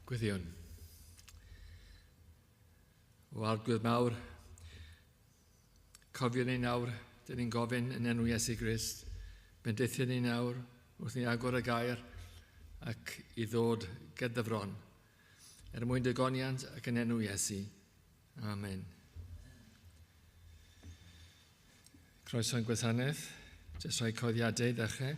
Gwyddion. O Arglwydd mawr, cofio ni nawr, dyn ni'n gofyn yn enw Iesu Grist, bendithio ni nawr wrth ni agor y gair ac i ddod gyda fron. Er mwyn dygoniant ac yn enw Iesu. Amen. Croeso i'n gwasanaeth, jyst rhai coddiadau i ddechrau.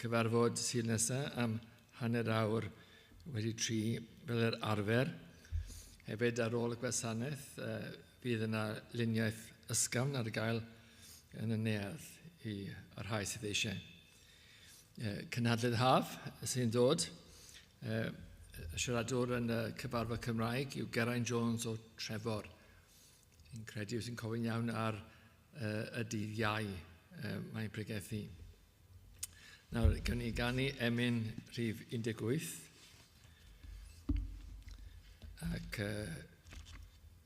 Cyfarfod sydd nesaf am 3:30 fel yr arfer. Hefyd ar ôl y gwasanaeth, fydd yna luniaeth ysgafn ar gael yn y neuadd i y rhai sydd eisiau. Cynhadledd haf sy'n dod. Y siaradwr yn y cyfarfod Cymraeg yw Geraint Jones o Trefor. Fi'n credu sy'n cofio'n iawn ar y dydd Iau mae'n pregethu. Nawr, gawn ni ganu emyn rhif 18. Ac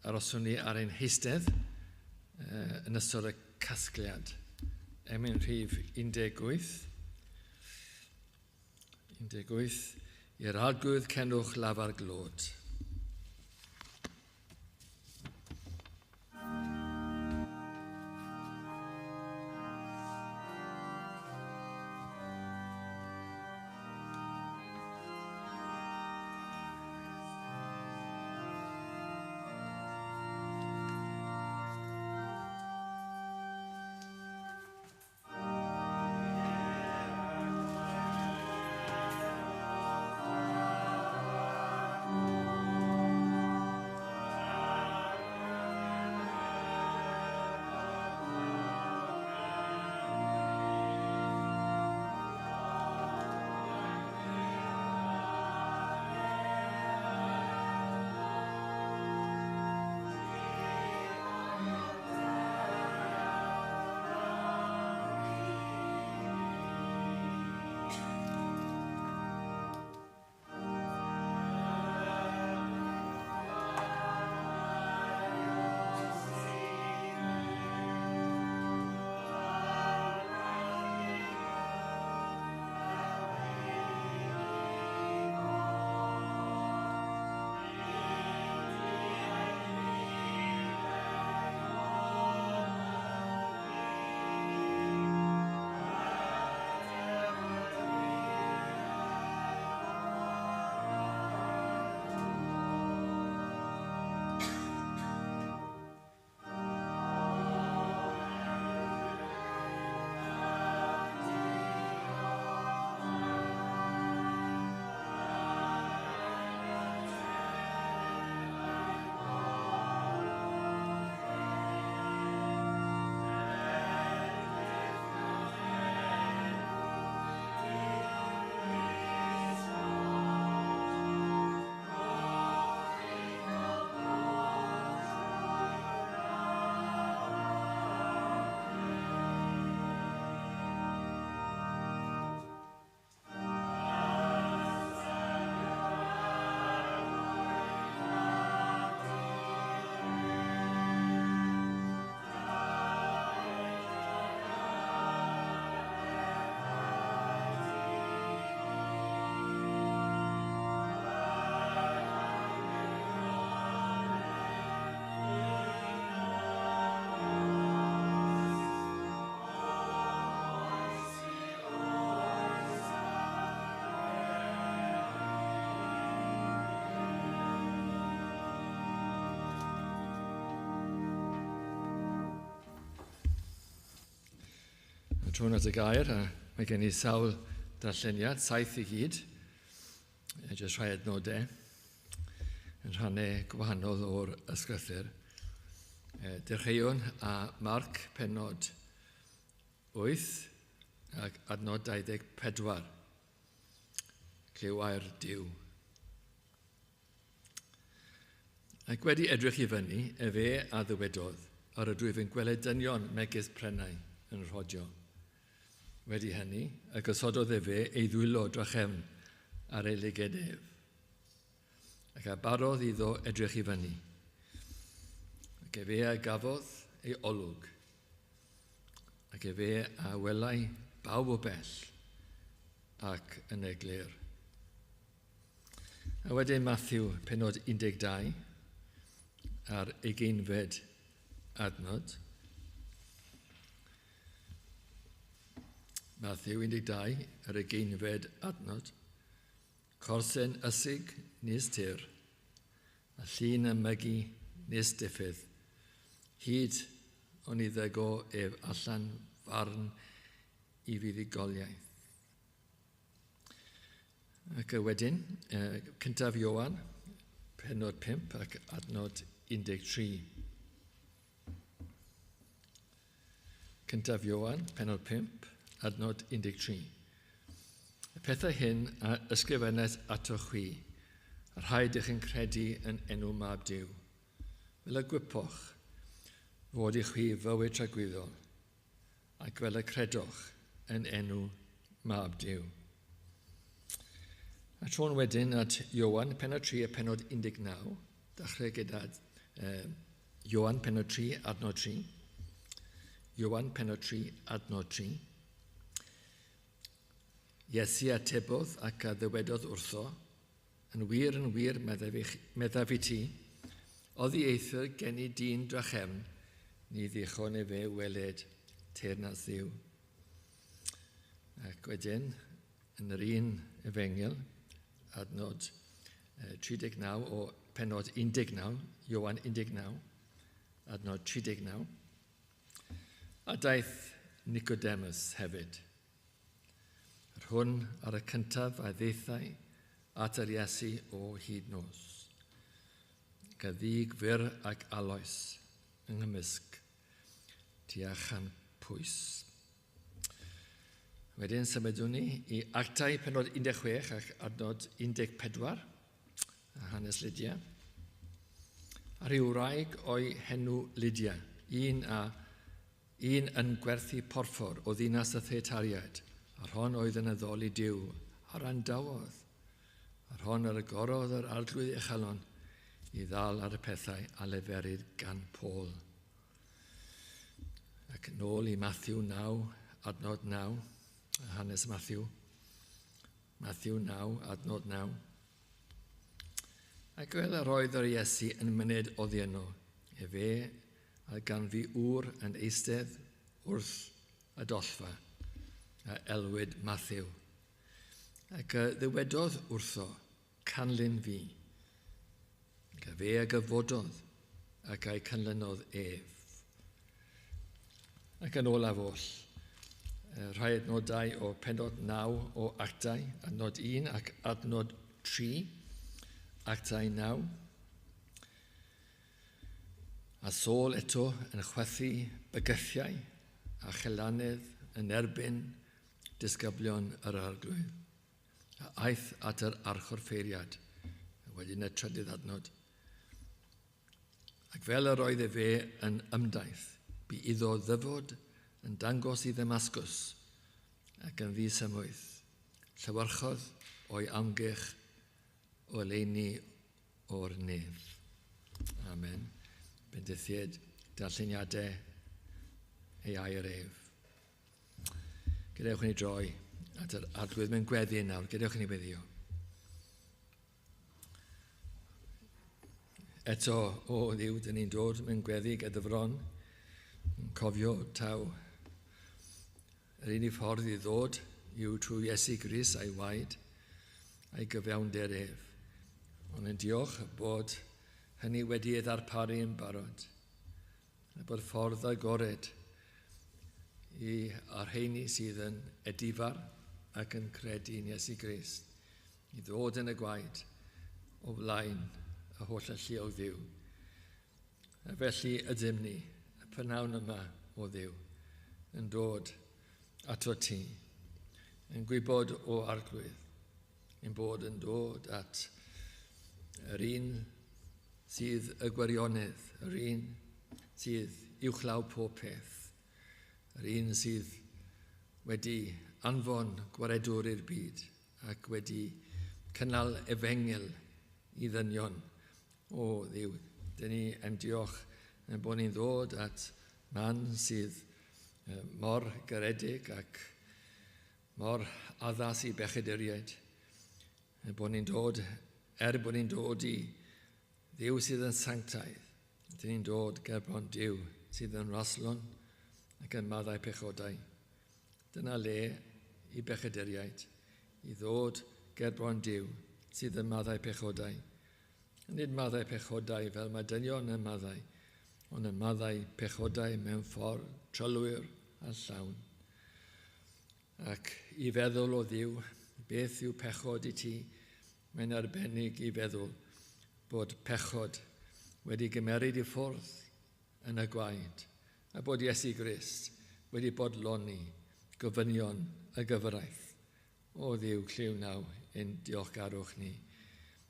aroswn ni ar ein heistedd yn ystod y casgliad. Emyn rhif 18. 18. I'r Arglwydd cenwch lafar glod. Trôn at y gair, a mae gen i sawl darlleniad, 7 i gyd, jyst rhai adnodau, yn rhannau gwahanol o'r ysgrythur. Dechreuwn a Marc pennod 8 ac adnod 24. Clyw air Duw. Ac wedi edrych i fyny, efe a ddywedodd, yr ydwyf yn gweled dynion megis prennau yn rhodio. Wedi hynny, y gosododd efe ei ddwylo drachefn ar ei lyged ef, ac a barodd iddo edrych i fyny. Ac efe a gafodd ei olwg, ac efe a welai bawb o bell ac yn eglur. A wedyn Matthew penod 12 a'r 20fed adnod. Matthew 12 yr 20fed adnod. Corsen ysig nis tir, a llun yn mygu nis diffydd, hyd oni ddego ef allan farn i fuddugoliaeth. Ac wedyn, cyntaf Ioan, penod 5 ac adnod 13. Cyntaf Ioan, penod 5, adnod 13. Y pethau hyn a ysgrifennais atoch chwi, a rhaid ych yn credu yn enw Mab Duw, fel y gwypoch fod i chwi fywyd tragwyddol, ac fel y credwch yn enw Mab Duw. A tro'n wedyn at Ioan, penod 3 a penod 19, dechrau gyda Ioan, penod 3, adnod 3. Ioan, penod 3, adnod 3. Iesu atebodd ac a ddywedodd wrtho, yn wir, yn wir, meddaf i ti, oddi eithr gen i dyn drachefn, ni ddichon efe weled teyrnas Dduw. Ac wedyn, yn yr un efengyl, adnod 39 o penod 19, Ioan 19, adnod 39, a daeth Nicodemus hefyd, yr hwn ar y cyntaf a ddaethai at yr Iesu o hyd nos, ac a ddig fyr ac aloes yng nghymysg tua 100 pwys. Wedyn symudwn ni i Actau penod 16 ac adnod 14, a hanes Lydia. A rhyw wraig o'i henw Lydia, un yn gwerthu porffor o ddinas y Thyatiriaid, a'r hon oedd yn addoli Duw, a wrandawodd, a'r hon yr agorodd yr Arglwydd ei chalon i ddal ar y pethau a leferid gan Paul. Ac nôl i Matthew 9, adnod 9, hanes Matthew. Matthew 9, adnod 9. Ac fel yr oedd yr Iesu yn myned oddi yno, efe a ganfu ŵr yn eistedd wrth y dollfa, a elwid Matthew. Ac ddywedodd wrtho, canlyn fi. Ac fe a gyfododd ac a'i canlynodd ef. Ac yn olaf oll, rhai adnodau o penod 9 o Actau, adnod 1 ac adnod 3, Actau 9. A Saul eto yn chwythu bygythiau a chelanedd yn erbyn disgyblion yr Arglwydd. A aeth at yr archoffeiriad, wedyn y trydydd adnod. Ac fel yr oedd efe yn ymdaith, bu iddo ddyfod yn dangos i Ddamascus ac yn ddisymwyth. Llewyrchodd o'i amgylch o oleuni o'r nef. Amen. Bendithied darlleniadau ei air ef. Gadewch i ni droi at yr Arglwydd mewn gweddi nawr. Gadewch i ni weddio. Eto, o Dduw, dyn ni'n dod mewn gweddi gyda fron, yn cofio taw yr unig ffordd i ddod yw trwy Iesu Grist a'i waed a'i gyfiawnder ef. Ond yn diolch bod hynny wedi ei ddarparu yn barod, a bod ffordd agored i a'r rheini sydd yn edifar ac yn credu yn Iesu Grist i ddod yn y gwaed o flaen y holl alluog Dduw. A felly ydym ni, y prynhawn yma o Dduw, yn dod ato ti, yn gwybod o Arglwydd, yn bod yn dod at yr un sydd y gwirionedd, yr un sydd uwchlaw pob peth, yr un sydd wedi anfon gwaredwr i'r byd ac wedi cynnal efengyl i ddynion. O Dduw, dyn ni yn diolch yn bod ni'n ddod at man sydd mor garedig ac mor addas i bechaduriaid, yn bod ni'n dod er bod ni'n dod i Dduw sydd yn sanctaidd, dyn ni'n dod gerbron Duw sydd yn raslon ac yn maddau pechodau. Dyna le i bechaduriaid, i ddod gerbron Duw sydd yn maddau pechodau. Nid maddau pechodau fel mae dynion yn maddau, ond yn maddau pechodau mewn ffordd trylwyr a llawn. Ac i feddwl o Dduw, beth yw pechod i ti? Mae'n arbennig i feddwl bod pechod wedi gymeryd i ffwrdd yn y gwaed, a bod Iesu Grist wedi bodloni gofynion y gyfraith. O Dduw, clyw naw ein diolchgarwch ni.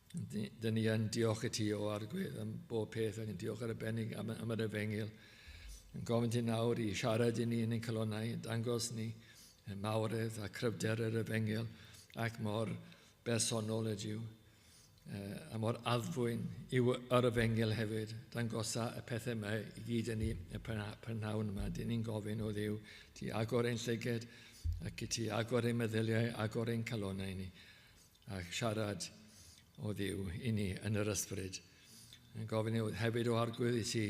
Dyn ni yn diolch i ti o Arglwydd am bob peth ac yn diolch arbennig am yr efengyl. Yn gofyn ti nawr i siarad i ni yn ein calonnau, yn dangos ni y mawredd a cryfder yr efengyl ac mor bersonol ydyw. A mor addfwyn yw yr efengyl hefyd. Dangosa y pethau yma i gyd yn ni y prynhawn yma. Dyn ni'n gofyn o Dduw, ti agor ein llyged ac i ti agor ein meddyliau, agor ein calonnau ni ac siarad o Dduw i ni yn yr ysbryd. Yn gofyn i hefyd o Arglwydd i ti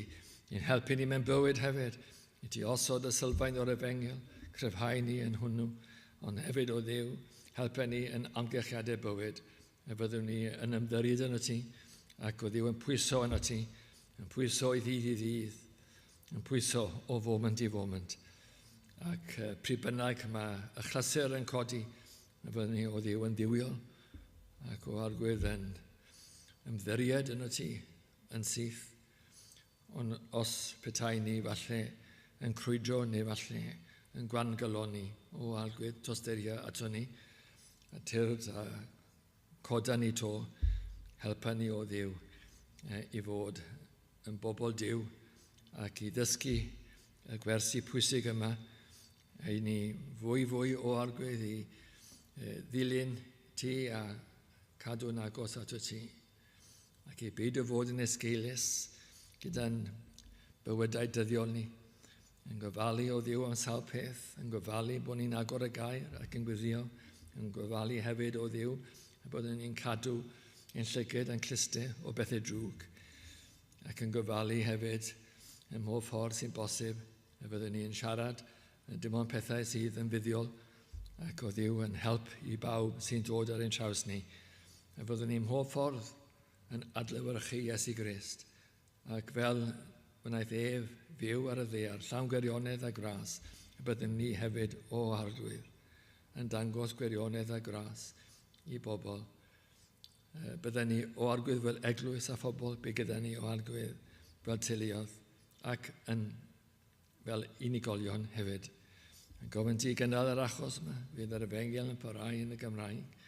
i'n helpu ni mewn bywyd hefyd, i ti osod y sylfaen o'r efengyl, cryfhau ni yn hwnnw, ond hefyd o Dduw, helpu ni yn amgylchiadau bywyd, y fyddwn ni yn ymddiried yn y ti, ac o Dduw yn pwyso yn y ti, yn pwyso i ddydd i ddydd, yn pwyso o foment i foment. Ac pryd bynnag mae y chlysur yn codi, y fyddwn ni o Dduw yn dduwiol, ac o Arglwydd yn ymddiried yn y ti, yn syth. Ond os petai ni falle yn crwydro neu falle yn gwangaloni o Arglwydd tosturia ato ni, a tyrd a coda ni to, helpa ni o Dduw i fod yn bobl Duw ac i ddysgu y gwersi pwysig yma i ni fwy fwy o Arglwydd i ddilyn ti a cadw'n agos ato ti ac i beidio fod yn esgeulus gyda'n bywydau dyddiol ni, yn gofalu o Dduw am sawl peth, yn gofalu bod ni'n agor y gair ac yn gweddio, yn gofalu hefyd o Dduw a bod ni'n cadw ein llygad a'n clustiau o bethau drwg, ac yn gofalu hefyd ym mhob ffordd sy'n bosib y byddwn ni'n siarad dim ond pethau sydd yn fuddiol ac o Dduw yn help i bawb sy'n dod ar ein traws ni. A byddwn ni mhob ffordd yn adlewyrchu Iesu Grist, ac fel wnaeth ef fyw ar y ddaear, llawn gwirionedd a gras, y byddwn ni hefyd o Arglwydd yn dangos gwirionedd a gras i bobl. Byddwn ni o Arglwydd fel eglwys a phobl, bu gyda ni o Arglwydd fel teuluoedd ac yn fel unigolion hefyd. Yn gofyn ti gynnal yr achos yma, fydd yr efengyl yn parhau yn y Gymraeg,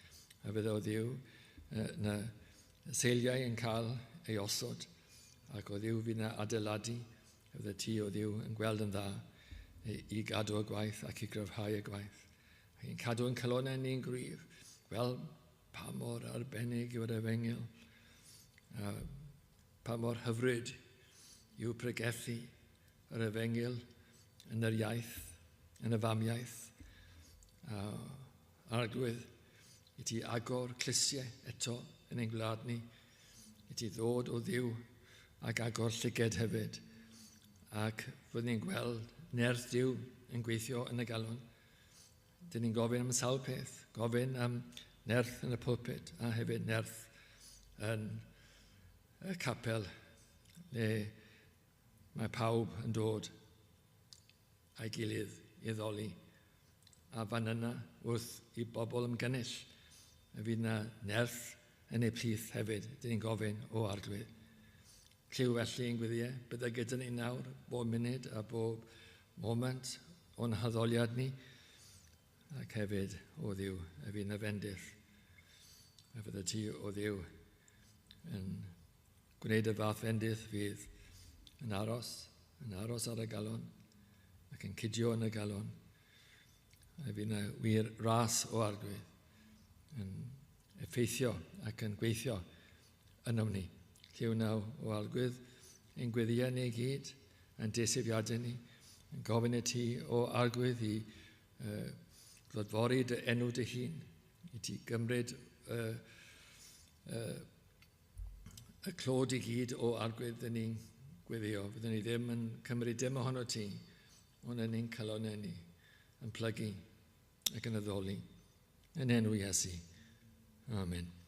a fydd o Dduw na seiliau yn cael ei osod, ac o Dduw fydd na adeiladu, a fydd ti o Dduw yn gweld yn dda i gadw y gwaith ac i gryfhau y gwaith. Ac i'n cadw yn calonnau ni'n gryf, gweld pa mor arbennig yw'r efengyl, a pa mor hyfryd yw pregethu yr efengyl yn yr iaith, yn y famiaith. A Arglwydd, i ti agor clustiau eto yn ein gwlad ni, i ti ddod o Dduw ac agor llyged hefyd, ac fyddwn ni'n gweld nerth Duw yn gweithio yn y galon. Dyn ni'n gofyn am sawl peth, gofyn am nerth yn y pulpit a hefyd nerth yn y capel le mae pawb yn dod a'i gilydd i addoli. A fan yna, wrth i bobl ymgynnull, y fydd yna nerth yn eu plith hefyd, dyn ni'n gofyn o Arglwydd. Clyw felly ein gweddiau, bydda gyda ni nawr, bob munud a bob moment o'n haddoliad ni, ac hefyd o Dduw, y fydd yna fendith. A fydda ti o Dduw yn gwneud y fath fendith fydd yn aros, yn aros ar y galon, ac yn cydio yn y galon. A fydd yna wir ras o Arglwydd yn effeithio ac yn gweithio ynom ni. Clyw naw o Arglwydd ein gweddiau ni i gyd, ein deisyfiadau ni, yn gofyn i ti o Arglwydd i glodfori dy enw dy hun, i ti gymryd Y clod i gyd o Arglwydd yn ni'n gweddio. Fyddwn ni ddim yn cymryd dim ohono ti, ond yn ein calonnau ni, yn plygu ac yn addoli. Yn enw Iesu. Amen.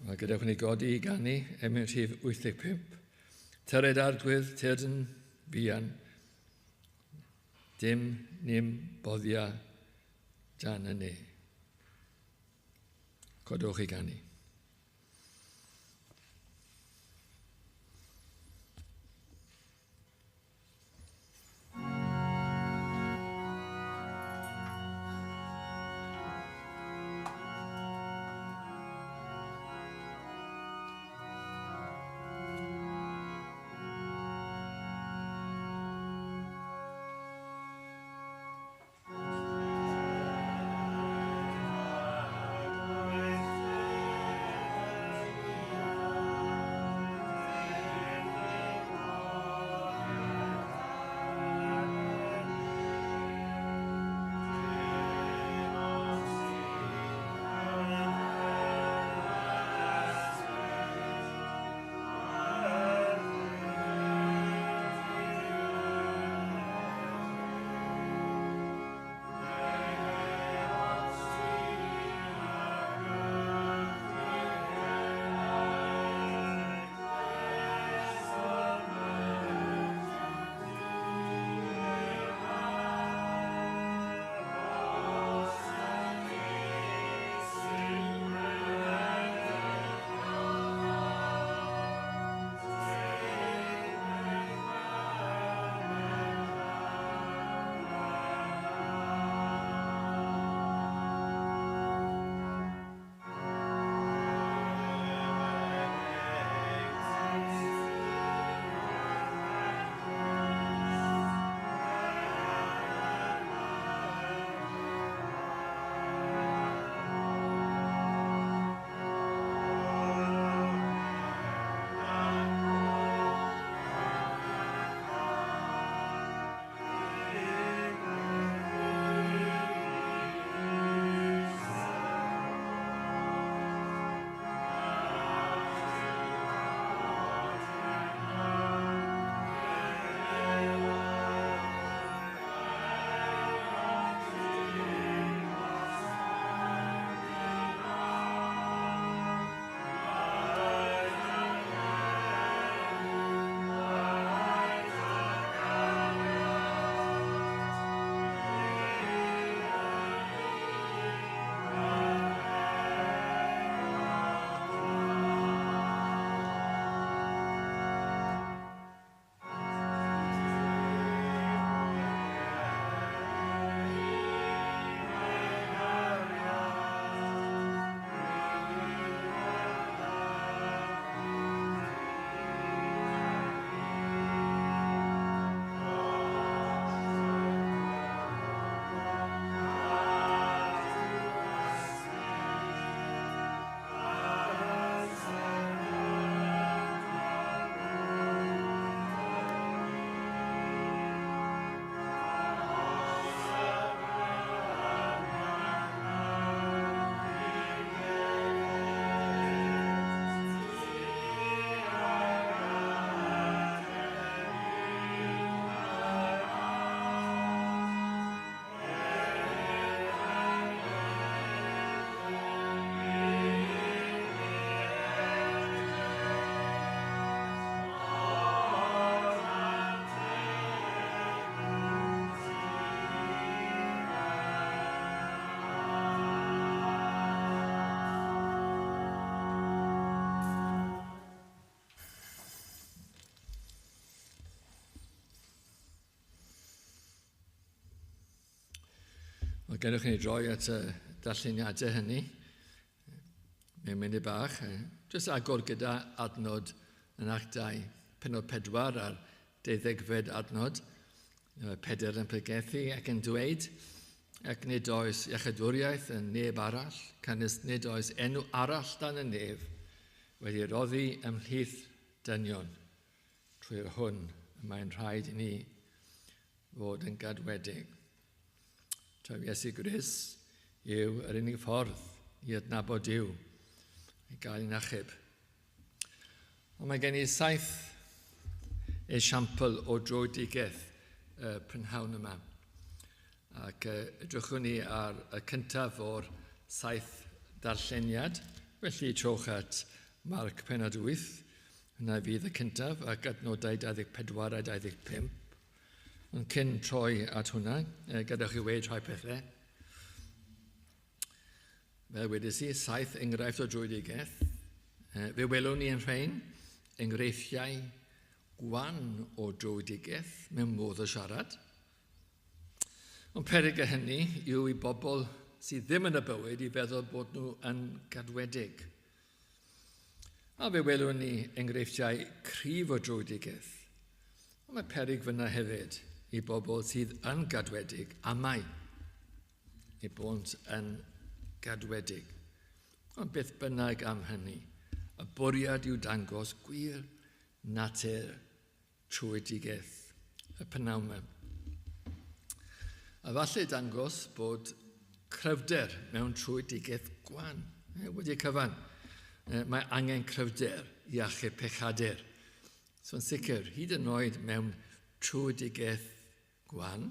A gadewch ni godi i ganu emyn rhif 85. Tyred Arglwydd, tyrd yn fuan. Dim nim boddia dan y ne. Codwch i ganu. Wel, gadewch i ni droi at y darlleniadau hynny mewn munud bach. Jyst agor gyda adnod yn Act 2, pennod 4 a'r deuddegfed adnod. Pedr yn pregethu ac yn dweud, ac nid oes iechydwriaeth yn neb arall, canys nid oes enw arall dan y nef wedi roddi ymhlith dynion trwy'r hwn y mae'n rhaid i ni fod yn gadwedig. Taw Iesu Grist yw yr unig ffordd i adnabod Duw, i gael ein achub. Ond mae gen i saith esiampl o dröedigaeth y prynhawn yma. Ac edrychwn ni ar y cyntaf o'r saith darlleniad. Felly trowch at Marc pennod 8, hwnna fydd y cyntaf, ac adnodau 24 a 25. Ond cyn troi at hwnna, gadewch i weud rhai pethau. Fel wedes i, saith enghraifft o dröedigaeth. Fe welwn ni yn rhain enghreifftiau gwan o dröedigaeth mewn modd o siarad. Ond peryg y hynny yw i bobl sydd ddim yn y bywyd i feddwl bod nhw yn gadwedig. A fe welwn ni enghreifftiau cryf o dröedigaeth. Ond mae peryg fyna hefyd i bobl sydd yn gadwedig amau eu bod yn gadwedig. Ond beth bynnag am hynny, y bwriad yw dangos gwir natur tröedigaeth y pnawn yma. A falle dangos bod cryfder mewn tröedigaeth gwan. Wedi cyfan, mae angen cryfder i achub pechadur. So yn sicr, hyd yn oed mewn tröedigaeth gwan,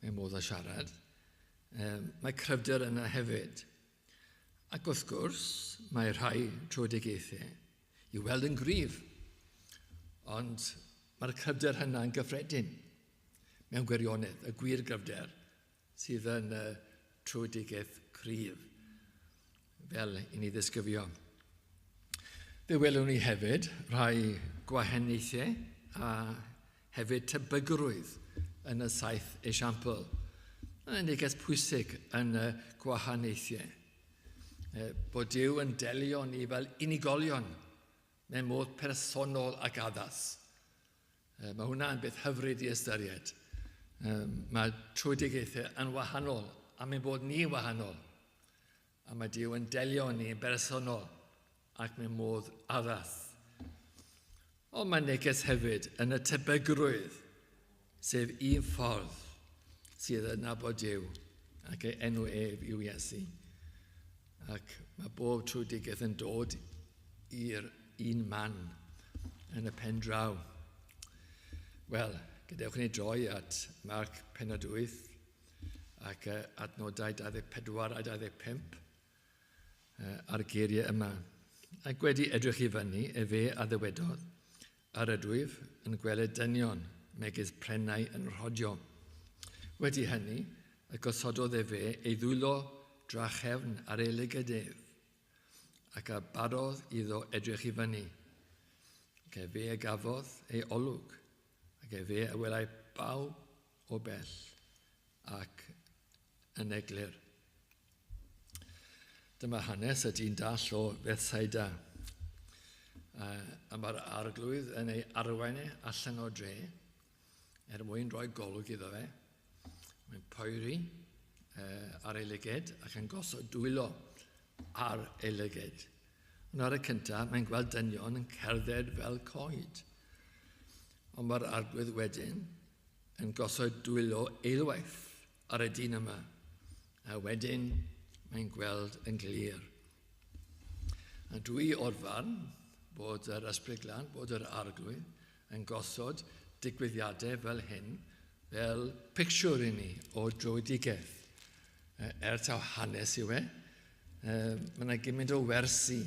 mewn modd o siarad, mae cryfder yna hefyd. Ac wrth gwrs, mae rhai tröedigaethau i weld yn gryf, ond mae'r cryfder hynna'n gyffredin mewn gwirionedd, y gwir gryfder sydd yn y tröedigaeth cryf, fel i ni ddisgrifio. Fe welwn ni hefyd rhai gwahaniaethau a hefyd tebygrwydd yn y saith esiampl. Mae'n neges pwysig yn y gwahaniaethau. Bod Duw yn delio ni fel unigolion mewn modd personol ac addas. Mae hwnna'n beth hyfryd i ystyried. Mae tröedigaethau yn wahanol, a mae'n bod ni wahanol. A mae Duw yn delio ni yn bersonol ac mewn modd addas. Ond mae neges hefyd yn y tebygrwydd, sef un ffordd sydd yn nabod Duw, ac ei enw ef yw Iesu. Ac mae bob tröedigaeth yn dod i'r un man yn y pen draw. Wel, gadewch i ni droi at Marc pennod 8 ac adnodau 24 a 25 a'r geiriau yma. Ac wedi edrych i fyny, efe a ddywedodd, Yr ydwyf yn gweled dynion megis prennau yn rhodio. Wedi hynny, y gosododd efe ei ddwylo drachefn ar ei lygad ef, ac a barodd iddo edrych i fyny. Ac efe a gafodd ei olwg, ac efe a welai bawb o bell ac yn eglur. Dyma hanes y dyn dall o Bethsaida. A mae'r arglwydd yn ei arwain e allan o dre er mwyn rhoi golwg iddo fe. Mae'n poeri ar ei lyged ac yn gosod dwylo ar ei lyged. Ond ar y cyntaf, mae'n gweld dynion yn cerdded fel coed. Ond mae'r arglwydd wedyn yn gosod dwylo eilwaith ar y dyn yma. A wedyn mae'n gweld yn glir. A dwi o'r farn bod yr Ysbryd Glân, bod yr Arglwydd yn gosod digwyddiadau fel hyn fel pictiwr i ni o dröedigaeth. Er taw hanes yw e, mae yna gymaint o wersi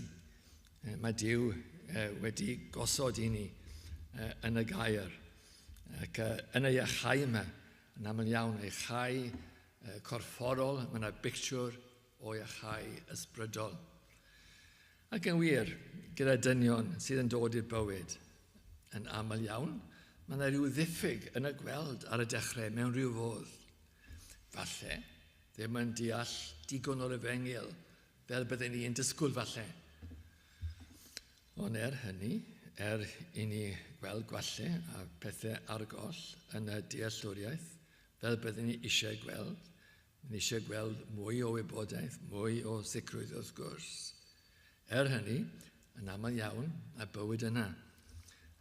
mae Duw wedi gosod i ni yn y gair. Ac yn y iachau yma, yn aml iawn, iachau corfforol, mae yna bictiwr o iachau ysbrydol. Ac yn wir, gyda dynion sydd yn dod i'r bywyd, yn aml iawn, mae yna rhyw ddiffyg yn y gweld ar y dechrau mewn rhyw fodd. Falle, Ddim yn deall digon o'r efengyl fel bydden ni yn disgwyl falle. Ond er hynny, er i ni gweld gwallau a pethau ar goll yn y dealltwriaeth, fel bydden ni eisiau gweld, ni eisiau gweld mwy o wybodaeth, mwy o sicrwydd wrth gwrs. Er hynny, yn aml iawn, mae bywyd yna.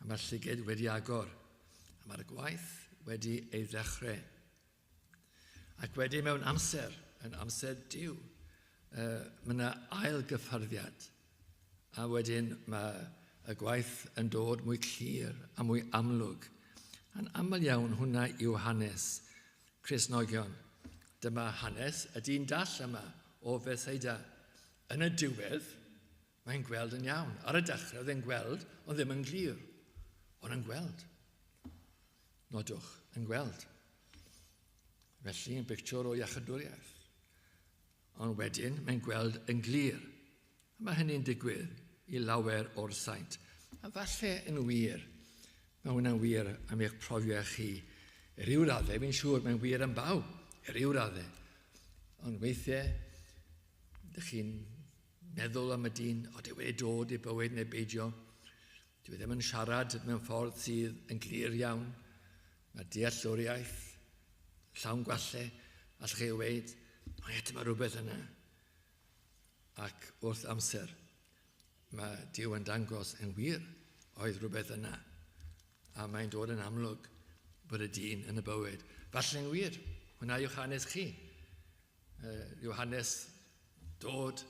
A mae'r llyged wedi agor. A mae'r gwaith wedi ei ddechrau. Ac wedi mewn amser, yn amser Duw, mae yna ail gyffyrddiad. A wedyn mae y gwaith yn dod mwy clir a mwy amlwg. A'n aml iawn hwnna yw hanes Cristnogion. Dyma hanes y dyn dall yma o Bethsaida. Yn y diwedd, mae'n gweld yn iawn. Ar y dechrau, oedd e'n gweld, ond ddim yn glir. Ond yn gweld. Nodwch, yn gweld. Felly, yn bictiwr o iachydwriaeth. Ond wedyn, mae'n gweld yn glir. A mae hynny'n digwydd i lawer o'r saint. A falle yn wir, mae hwnna'n wir am eich profiad chi. I ryw raddau, fi'n siŵr mae'n wir am bawb, i ryw raddau. Ond weithiau, ydych chi'n meddwl am y dyn, o, dyw wedi dod i bywyd neu beidio. Dyw e ddim yn siarad mewn ffordd sydd yn glir iawn. Mae dealltwriaeth llawn gwallau, allwch chi weud, ond eto mae rhywbeth yna. Ac wrth amser, mae Duw yn dangos yn wir oedd rhywbeth yna. A mae'n dod yn amlwg bod y dyn yn y bywyd. Falle'n wir, hwnna yw'ch hanes chi. Yw hanes dod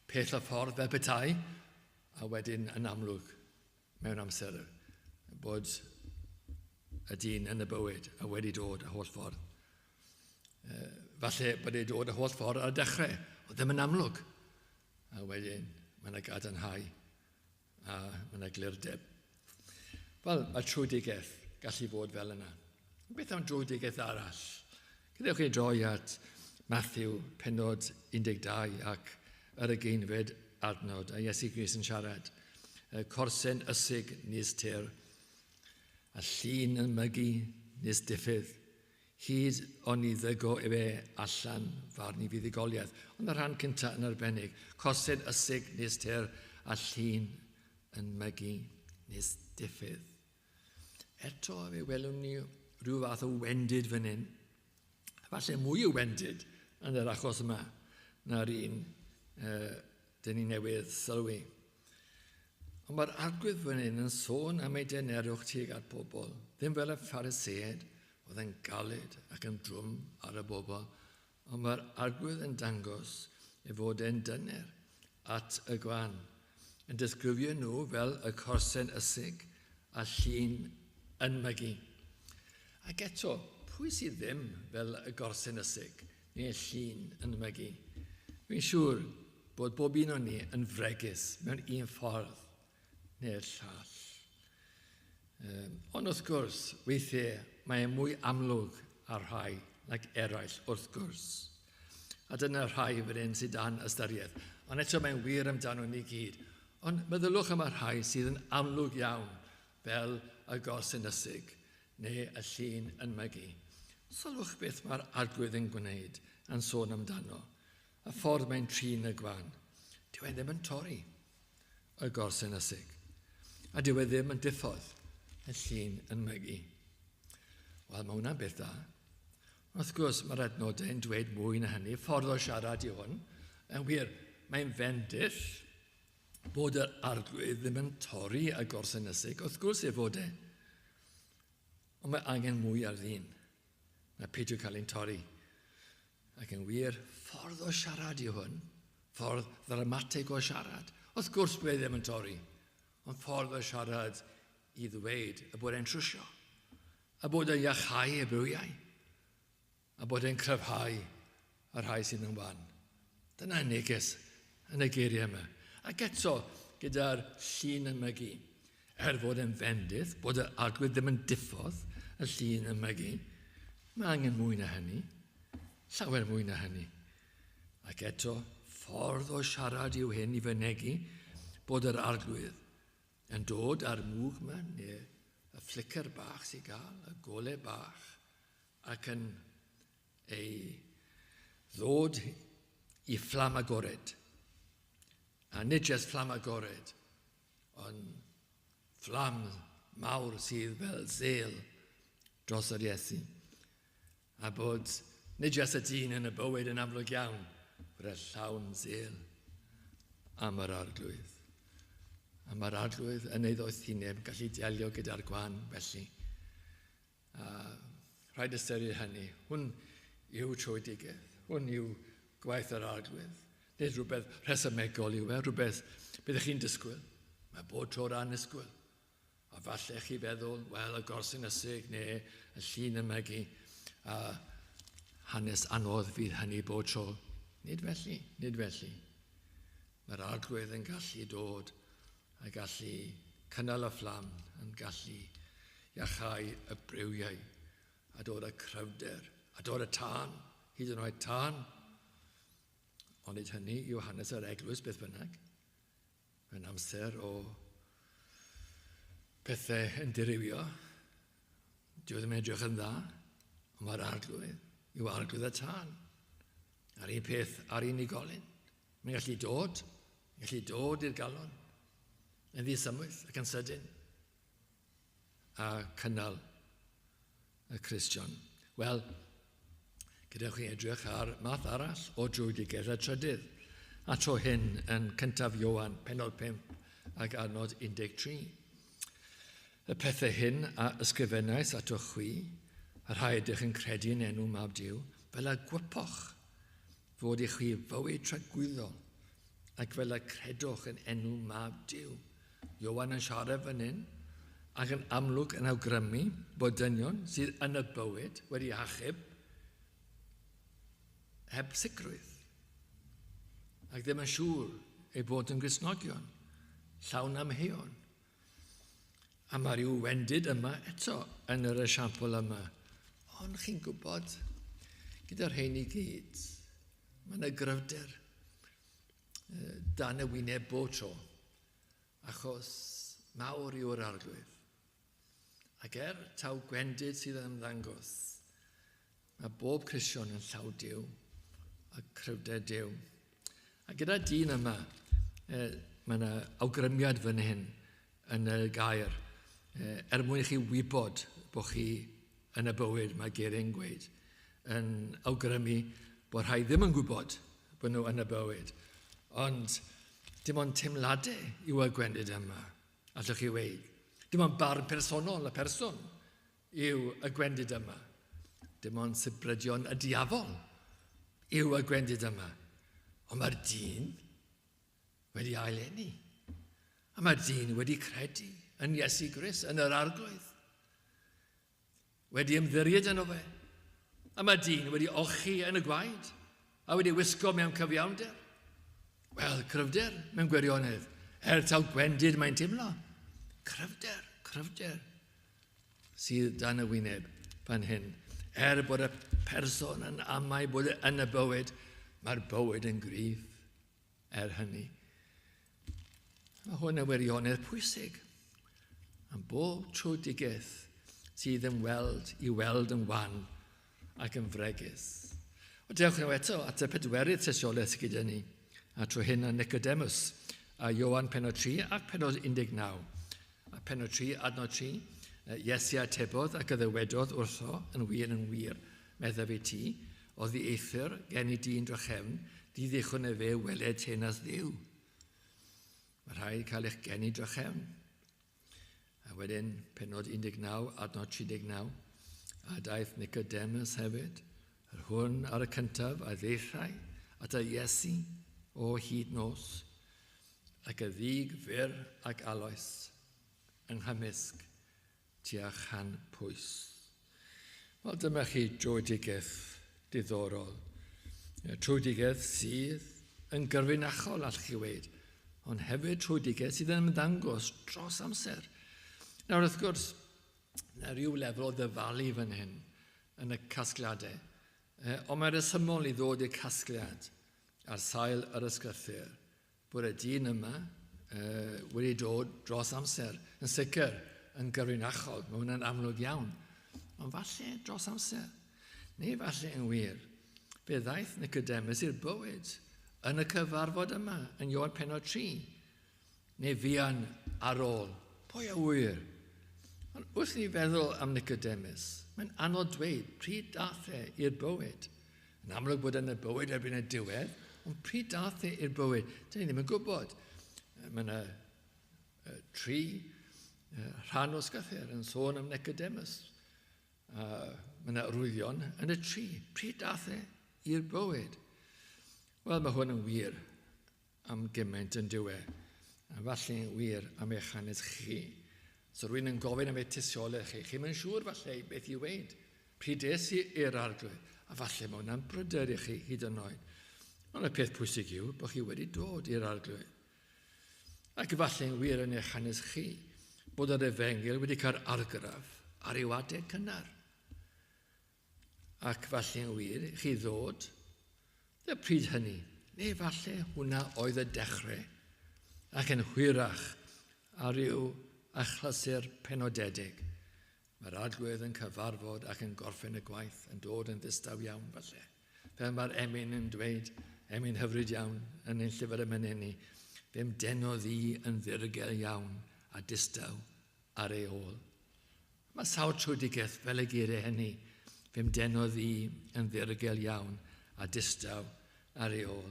pell o ffordd fel petai, a wedyn yn amlwg mewn amser bod y dyn yn y bywyd a wedi dod y holl ffordd. Falle bod ei dod y holl ffordd ar y dechrau, ond ddim yn amlwg. A wedyn mae yna gadarnhau a mae yna glirdeb. Wel, mae trwydigaeth gallu fod fel yna. Beth am drwydigaeth arall? Gadewch chi droi at Matthew penod 12 ac yr ugeinfed adnod, a Iesu Grist yn siarad. Corsen ysig nis tir, a llun yn mygu nis diffydd, hyd oni ddygo efe allan farn i fuddugoliaeth. Ond y rhan cyntaf yn arbennig, corsen ysig nis tir, a llun yn mygu nis diffydd. Eto fe welwn ni rhyw fath o wendid fan hyn. Falle mwy o wendid yn yr achos yma na'r un dyn ni newydd sylwi. Ond mae'r Arglwydd fan hyn yn sôn am ei denerwch tuag at bobl, ddim fel y Phariseaid oedd yn galed ac yn drwm ar y bobl, ond mae'r Arglwydd yn dangos ei fod e'n dyner at y gwan, yn disgrifio nhw fel y corsen ysig a llun yn mygu. Ac eto, pwy sydd ddim fel y gorsen ysig neu y llun yn mygu? Fi'n siŵr bod bob un o'n ni yn fregus mewn un ffordd neu'r llall. Ond wrth gwrs, weithiau mae e mwy amlwg ar rhai nag eraill wrth gwrs. A dyna rhai fan hyn sydd dan ystyriaeth. Ond eto mae'n wir amdano ni gyd. Ond meddylwch am y rhai sydd yn amlwg iawn fel y gorsen ysig neu y llun yn mygu. Sylwch beth mae'r Arglwydd yn gwneud yn sôn amdano. Y ffordd mae'n trin y gwan. Dyw e ddim yn torri y gorsen ysig. A dyw e ddim yn diffodd y llun yn mygu. Wel, mae hwnna'n beth da. Wrth gwrs, mae'r adnodau yn dweud mwy na hynny. Ffordd o siarad i hwn. Yn wir, mae'n fendill bod yr Arglwydd ddim yn torri y gorsen ysig. Wrth gwrs ei fod e. Ond mae angen mwy ar ddyn na peidio cael ein torri. Ac yn wir, ffordd o siarad i hwn, ffordd ddramatig o siarad. Wrth gwrs bydd e ddim yn torri, ond ffordd o siarad i ddweud y bod e'n trwsio, a bod e'n iachau y bywiau, a bod e'n cryfhau y rhai sydd yn wan. Dyna neges yn y geiriau yma. Ac eto, gyda'r llun yn mygu, er fod e'n fendith, bod y Arglwydd ddim yn diffodd y llun yn mygu, mae angen mwy na hynny, llawer mwy na hynny. Ac eto, ffordd o siarad yw hyn i fynegi bod yr Arglwydd yn dod â'r mwg yma, neu y flicker bach sy'n gael, y gole bach, ac yn ei ddod i fflam agored. A nid jyst fflam agored, ond fflam mawr sydd fel zel dros yr Iesu. A bod nid jyst y dyn yn y bywyd yn amlwg iawn, bod y llawn zel am yr Arglwydd. A mae'r Arglwydd yn ei ddoethineb yn gallu delio gyda'r gwan felly. A rhaid ystyried hynny. Hwn yw tröedigaeth. Hwn yw gwaith yr Arglwydd. Nid rhywbeth rhesymegol yw e, rhywbeth byddech chi'n disgwyl. Mae bod tro'r annisgwyl. A falle chi feddwl, wel, y gors ynysig neu y llun yma gi, a hanes anodd fydd hynny bod tro. Nid felly, nid felly. Mae'r Arglwydd yn gallu dod a gallu cynnal y fflam, yn gallu iachau y briwiau a dod â cryfder, a dod â tân, hyd yn oed tân. Ond nid hynny yw hanes yr eglwys beth bynnag. Mae'n amser o pethau yn dirywio. Dyw e ddim yn edrych yn dda, ond mae'r Arglwydd yw Arglwydd y tân. A'r un peth ar unigolyn. Mae'n gallu dod, mae'n gallu dod i'r galon, yn ddisymwyth ac yn sydyn, a cynnal y Cristion. Wel, gadewch chi edrych ar math arall o dröedigaeth, y trydydd, a tro hyn yn cyntaf Ioan, pennod 5 ac adnod 13. Y pethau hyn a ysgrifennais atoch chwi, y rhai ydych yn credu yn enw Mab Duw, fel y gwypoch fod i chwi fywyd tragwyddol, ac fel y credwch yn enw Mab Duw. Ioan yn siarad fan hyn, ac yn amlwg yn awgrymu bod dynion sydd yn y bywyd wedi achub heb sicrwydd, ac ddim yn siŵr eu bod yn Gristnogion, llawn amheuon. A mae rhyw wendid yma eto yn yr esiampl yma. Ond chi'n gwybod, gyda'r rhain i gyd, mae yna gryfder dan y wyneb bob tro, achos mawr yw'r Arglwydd. Ac er taw gwendid sydd yn ymddangos, mae bob Cristion yn llaw Duw a cryfder Duw. A gyda dyn yma, mae yna awgrymiad fan hyn yn y gair, er mwyn i chi wybod bod chi yn y bywyd, mae geiriau'n gweud, yn awgrymu bod rhai ddim yn gwybod bod nhw yn y bywyd. Ond dim ond teimladau yw y gwendid yma, allwch chi weud. Dim ond barn personol y person yw y gwendid yma. Dim ond sibrydion y diafol yw y gwendid yma. Ond mae'r dyn wedi aileni. A mae'r dyn wedi credu yn Iesu Grist, yn yr Arglwydd. Wedi ymddiried yno fe. A mae dyn wedi olchi yn y gwaed a wedi wisgo mewn cyfiawnder. Wel, cryfder mewn gwirionedd. Er taw gwendid mae'n teimlo. Cryfder, cryfder sydd dan y wyneb fan hyn. Er bod y person yn amau bod e yn y bywyd, mae'r bywyd yn gryf er hynny. Mae hwn yn wirionedd pwysig. Am bob tröedigaeth sydd yn weld i weld yn wan ac yn fregus. O dewch nhw eto at y pedwerydd tystiolaeth sydd gyda ni, a trwy hyn a Nicodemus, a Ioan pennod 3 ac pennod 19. A pennod 3, adnod 3, Iesu atebodd ac a ddywedodd wrtho, yn wir, yn wir, meddaf i ti, oddi eithr gen i dyn drachefn, di ddichon efe weled teyrnas Dduw. Mae rhaid cael eich geni drachefn. A wedyn, pennod 19, adnod 39, a daeth Nicodemus hefyd, yr hwn ar y cyntaf a ddaethai at y Iesu o hyd nos, ac y ddig fyr ac aloes yng nghymysg tua chan pwys. Wel, dyma chi dröedigaeth diddorol. Tröedigaeth sydd yn gyfrinachol, allwch chi weud, ond hefyd tröedigaeth sydd yn ymddangos dros amser. Nawr, wrth gwrs, na rhyw lefel o ddyfalu fan hyn yn y casgliadau. Ond mae'n rhesymol i ddod i'r casgliad ar sail yr ysgrythur bod y dyn yma wedi dod dros amser, yn sicr yn gyfrinachol, mae hwnna'n amlwg iawn, ond falle dros amser, neu falle yn wir, Fe ddaeth Nicodemus i'r bywyd yn y cyfarfod yma, yn Ioan penod 3. Neu fuan ar ôl. Pwy a ŵyr? Ond wrth i ni feddwl am Nicodemus, mae'n anodd dweud pryd dath e i'r bywyd. Yn amlwg bod yn y bywyd erbyn y diwedd, ond pryd dath e i'r bywyd? Dyn ni ddim yn gwybod. Mae yna tri rhan o ysgythyr yn sôn am Nicodemus. Mae yna arwyddion yn y tri. Pryd dath e i'r bywyd? Wel, mae hwn yn wir am gymaint yn dyw e. A falle'n wir am eich hanes chi. So rwy'n yn gofyn am eich tystiolaeth chi. Chi'n mynd siŵr falle beth i weud. Pryd es i i'r arglwydd. A falle mae hwnna'n bryder i chi hyd yn oed. Ond y peth pwysig yw bod chi wedi dod i'r arglwydd. Ac efallai'n wir yn eich hanes chi bod yr efengyl wedi cael argraff ar ryw adeg cynnar. Ac falle'n wir chi ddod y pryd hynny, neu falle hwnna oedd y dechrau, ac yn hwyrach ar ryw achlysur penodedig. Mae'r arglwydd yn cyfarfod ac yn gorffen y gwaith, yn dod yn ddistaw iawn falle. Fel mae'r emyn yn dweud, emyn hyfryd iawn yn ein llyfr emynau ni, fe'm denodd i yn ddirgel iawn a distaw ar ei ôl. Mae sawl trwydigaeth fel y geiriau hynny, fe'm denodd i yn ddirgel iawn a distaw ar ei ôl.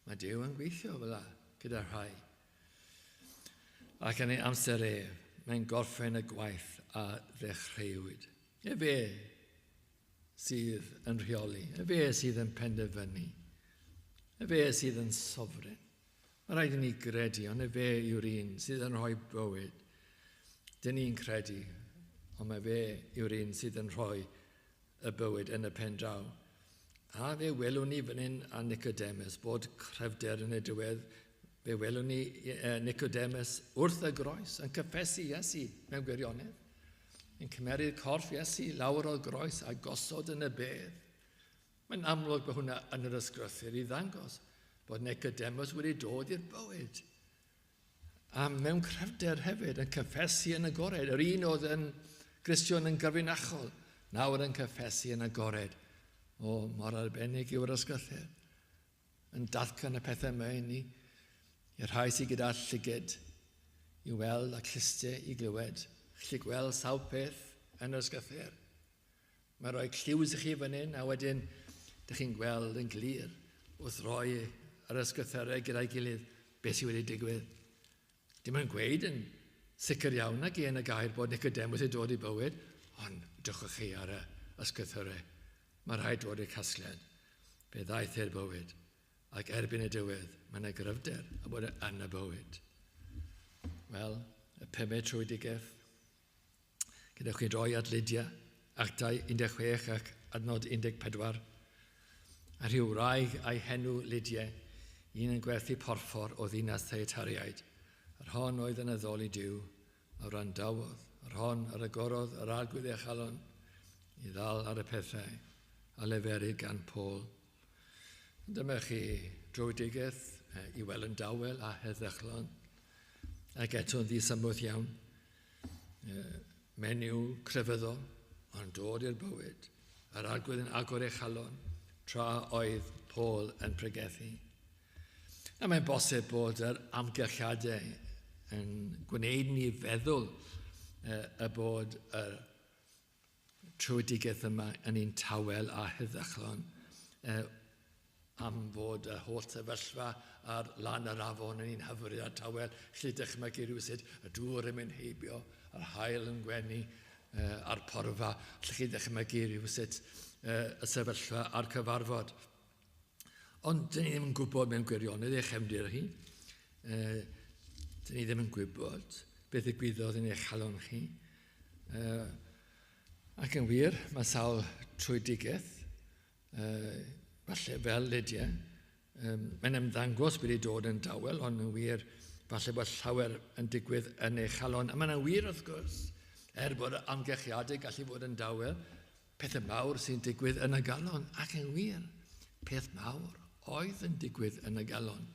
Mae Duw yn gweithio fel la gyda rhai. Ac yn ei amser ef, mae'n gorffen y gwaith a ddechreuwyd. Efe sydd yn rheoli, efe sydd yn penderfynu, efe sydd yn sofren. Mae rhaid i ni gredu, ond efe yw'r un sydd yn rhoi bywyd. Dyn ni'n credu, ond mae fe yw'r un sydd yn rhoi y bywyd yn y pen draw. A fe welwn ni fan hyn a Nicodemus bod cryfder yn y diwedd. Fe welwn ni Nicodemus wrth y groes yn cyffesu Iesu mewn gwirionedd. Yn cymeru'r corff Iesu lawr o'r groes a gosod yn y bedd. Mae'n amlwg bod hwnna yn yr ysgrythur i ddangos bod Nicodemus wedi dod i'r bywyd. A mewn cryfder hefyd yn cyffesu yn agored. Yr un oedd yn Gristion yn gyfrinachol, nawr yn cyffesu yn agored. O, mor arbennig yw'r ysgrythur. Yn datgan y pethau yma i ni, i'r rhai sydd gyda llyged i weld a clustiau i glywed. Chi gweld sawl peth yn yr ysgrythur. Mae rhoi clues i chi fan hyn, a wedyn dych chi'n gweld yn glir wrth roi yr ysgrythurau gyda'i gilydd beth sydd wedi digwydd. Dim yn gweud yn sicr iawn nag i yn y gair bod Nicodemus wedi dod i bywyd, ond drychwch chi ar y ysgrythurau. Mae rhaid dod i'r casgliad. Fe ddaeth i'r bywyd, ac erbyn y diwedd, mae yna gryfder a bod yn y bywyd. Wel, y pumed trwydigaeth. Gyda chi droi at Lydia, Actau 16 ac adnod 14. A rhyw wraig a'i henw Lydia, un yn gwerthu porffor o ddinas Thyatiriaid. Yr hon oedd yn addoli Duw, a wrandawodd, yr hon a ragorodd yr arglwydd ei chalon i ddal ar y pethau a leferu gan Paul. Dyma chi drwydigaeth i weld yn dawel a heddychlon, ac eto'n ddisymwth iawn. Menyw crefyddol, ond dod i'r bywyd, yr arglwydd yn agor ei chalon, tra oedd Paul yn pregethu. A mae'n bosib bod yr amgylchiadau yn gwneud ni feddwl y bod y trwydigaeth yma yn un tawel a heddychlon, am fod y holl sefyllfa ar lan yr afon yn un hyfryd a tawel, lle dychmygu rhywsut y dŵr yn mynd heibio, yr haul yn gwenu a'r porfa, lle chi dychmygu rhywsut y sefyllfa a'r cyfarfod. Ond dyn ni ddim yn gwybod mewn gwirionedd ei chefndir hi. Dyn ni ddim yn gwybod beth ddigwyddodd yn eich chalon chi. Ac yn wir, mae sawl trwydigaeth, falle fel Lydia, mae'n ymddangos wedi dod yn dawel, ond yn wir, falle bod llawer yn digwydd yn ei chalon. A mae'n wir, wrth gwrs, er bod amgylchiadau gallu fod yn dawel, pethau mawr sy'n digwydd yn y galon, ac yn wir, peth mawr oedd yn digwydd yn y galon.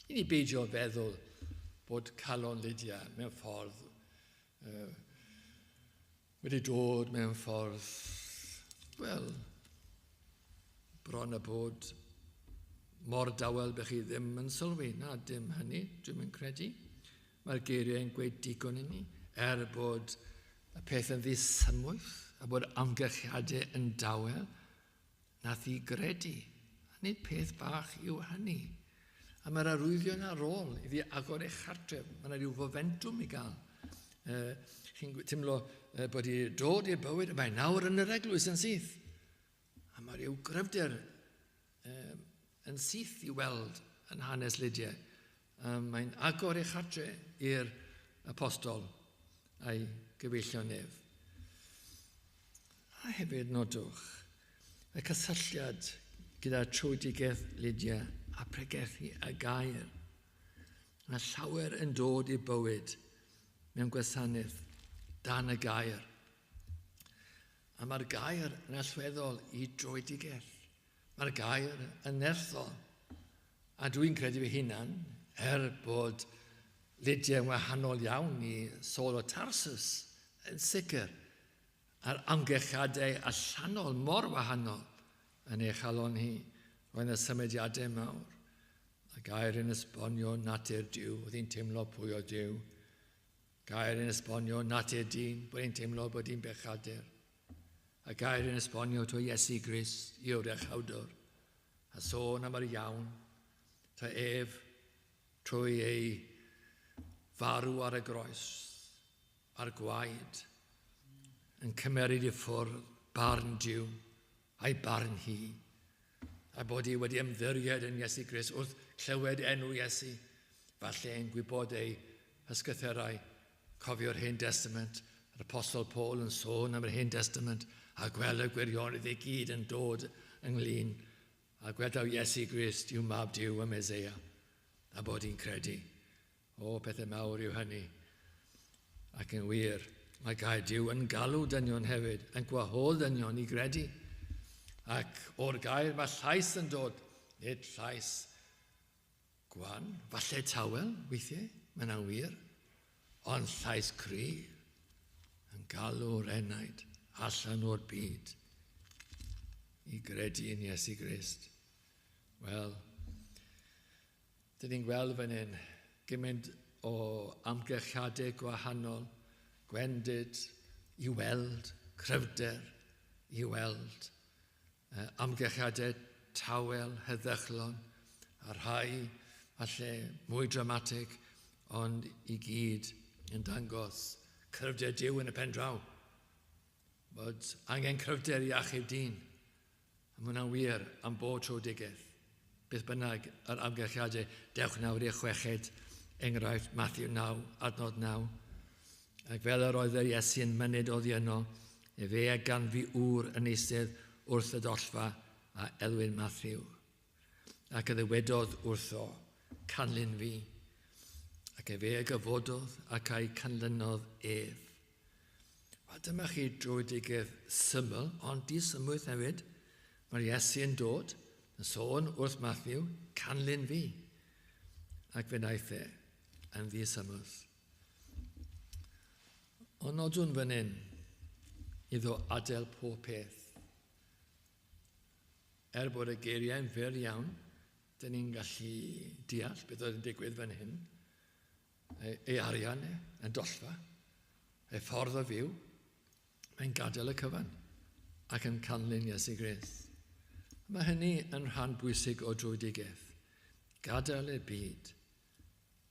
I ni beidio feddwl bod calon Lydia mewn ffordd wedi dod mewn ffordd, wel, Bron a bod mor dawel bych chi ddim yn sylwi. Na, dim hynny, dwi'm yn credu. Mae'r geiriau yn gweud digon i ni, er bod y peth yn ddisymwyth a bod amgylchiadau yn dawel, nath i gredu. A nid peth bach yw hynny. A mae'r arwyddion ar ôl iddi agor ei chartref. Mae yna rhyw fomentwm i gael. Chi'n teimlo bod hi dod i'r bywyd, a mae nawr yn yr eglwys yn syth. A mae rhyw gryfder yn syth i weld yn hanes Lydia. Mae'n agor ei chartre i'r apostol a'i gyfeillion ef. A hefyd nodwch y cysylltiad gyda trwydigaeth Lydia a pregethu y gair. Mae llawer yn dod i bywyd mewn gwasanaeth dan y gair. A mae'r gair yn allweddol i drwydigaeth. Mae'r gair yn nerthol. A dwi'n credu fy hunan, er bod Lydia yn wahanol iawn i Saul o Tarsus, yn sicr, a'r amgylchiadau allanol mor wahanol yn ei chalon hi, roedd yna symudiadau mawr. A gair yn esbonio natur Duw, oedd hi'n teimlo pwy o Duw. Gair yn esbonio natur dyn, bod hi'n teimlo bod hi'n bechadur. A gair yn esbonio to Iesu Grist yw'r iachawdwr. A sôn am yr iawn, ta ef trwy ei farw ar y groes, a'r gwaed, yn cymeryd i ffwrdd barn Duw a'i barn hi, a bod hi wedi ymddiried yn Iesu Grist wrth clywed enw Iesu, falle yn gwybod ei hysgythyrau, cofio'r Hen Destament, yr Apostol Paul yn sôn am yr Hen Destament, a gweld y gwirionedd i gyd yn dod ynglyn, a gweld taw Iesu Grist yw Mab Duw y Meseia, a bod hi'n credu. O, pethau mawr yw hynny. Ac yn wir, mae gair Duw yn galw dynion hefyd, yn gwahodd dynion i gredu. Ac o'r gair mae llais yn dod, nid llais gwan, falle tawel weithiau, mae yna'n wir, ond llais cryf yn galw'r enaid allan o'r byd i gredu yn Iesu Grist. Wel, dyn ni'n gweld fan hyn gymaint o amgylchiadau gwahanol, gwendid i weld, cryfder i weld, amgylchiadau tawel, heddychlon, a rhai falle mwy dramatig, ond i gyd yn dangos cryfder Duw yn y pen draw. Bod angen cryfder i achub dyn. A mae hwnna'n wir am bob tröedigaeth. Beth bynnag yr amgylchiadau, dewch nawr i'r chweched enghraifft, Matthew 9, adnod 9. Ac fel yr oedd yr Iesu yn myned oddi yno, efe a ganfu ŵr yn eistedd wrth y dollfa a elwir Matthew. Ac y ddywedodd wrtho, canlyn fi. Ac efe a gyfododd ac a'i canlynodd ef. Wel, dyma chi dröedigaeth syml, ond disymwyth hefyd. Mae'r Iesu yn dod, yn sôn wrth Matthew, canlyn fi. Ac fe wnaeth e yn ddisymwth. Ond nodwn fan hyn iddo adael pob peth. Er bod y geiriau'n fyr iawn, dyn ni'n gallu deall beth oedd yn digwydd fan hyn. Ei, ei arian e, yn dollfa, ei ffordd o fyw, mae'n gadael y cyfan ac yn canlyn Iesu Grist. Mae hynny yn rhan bwysig o drwydigaeth. Gadael y byd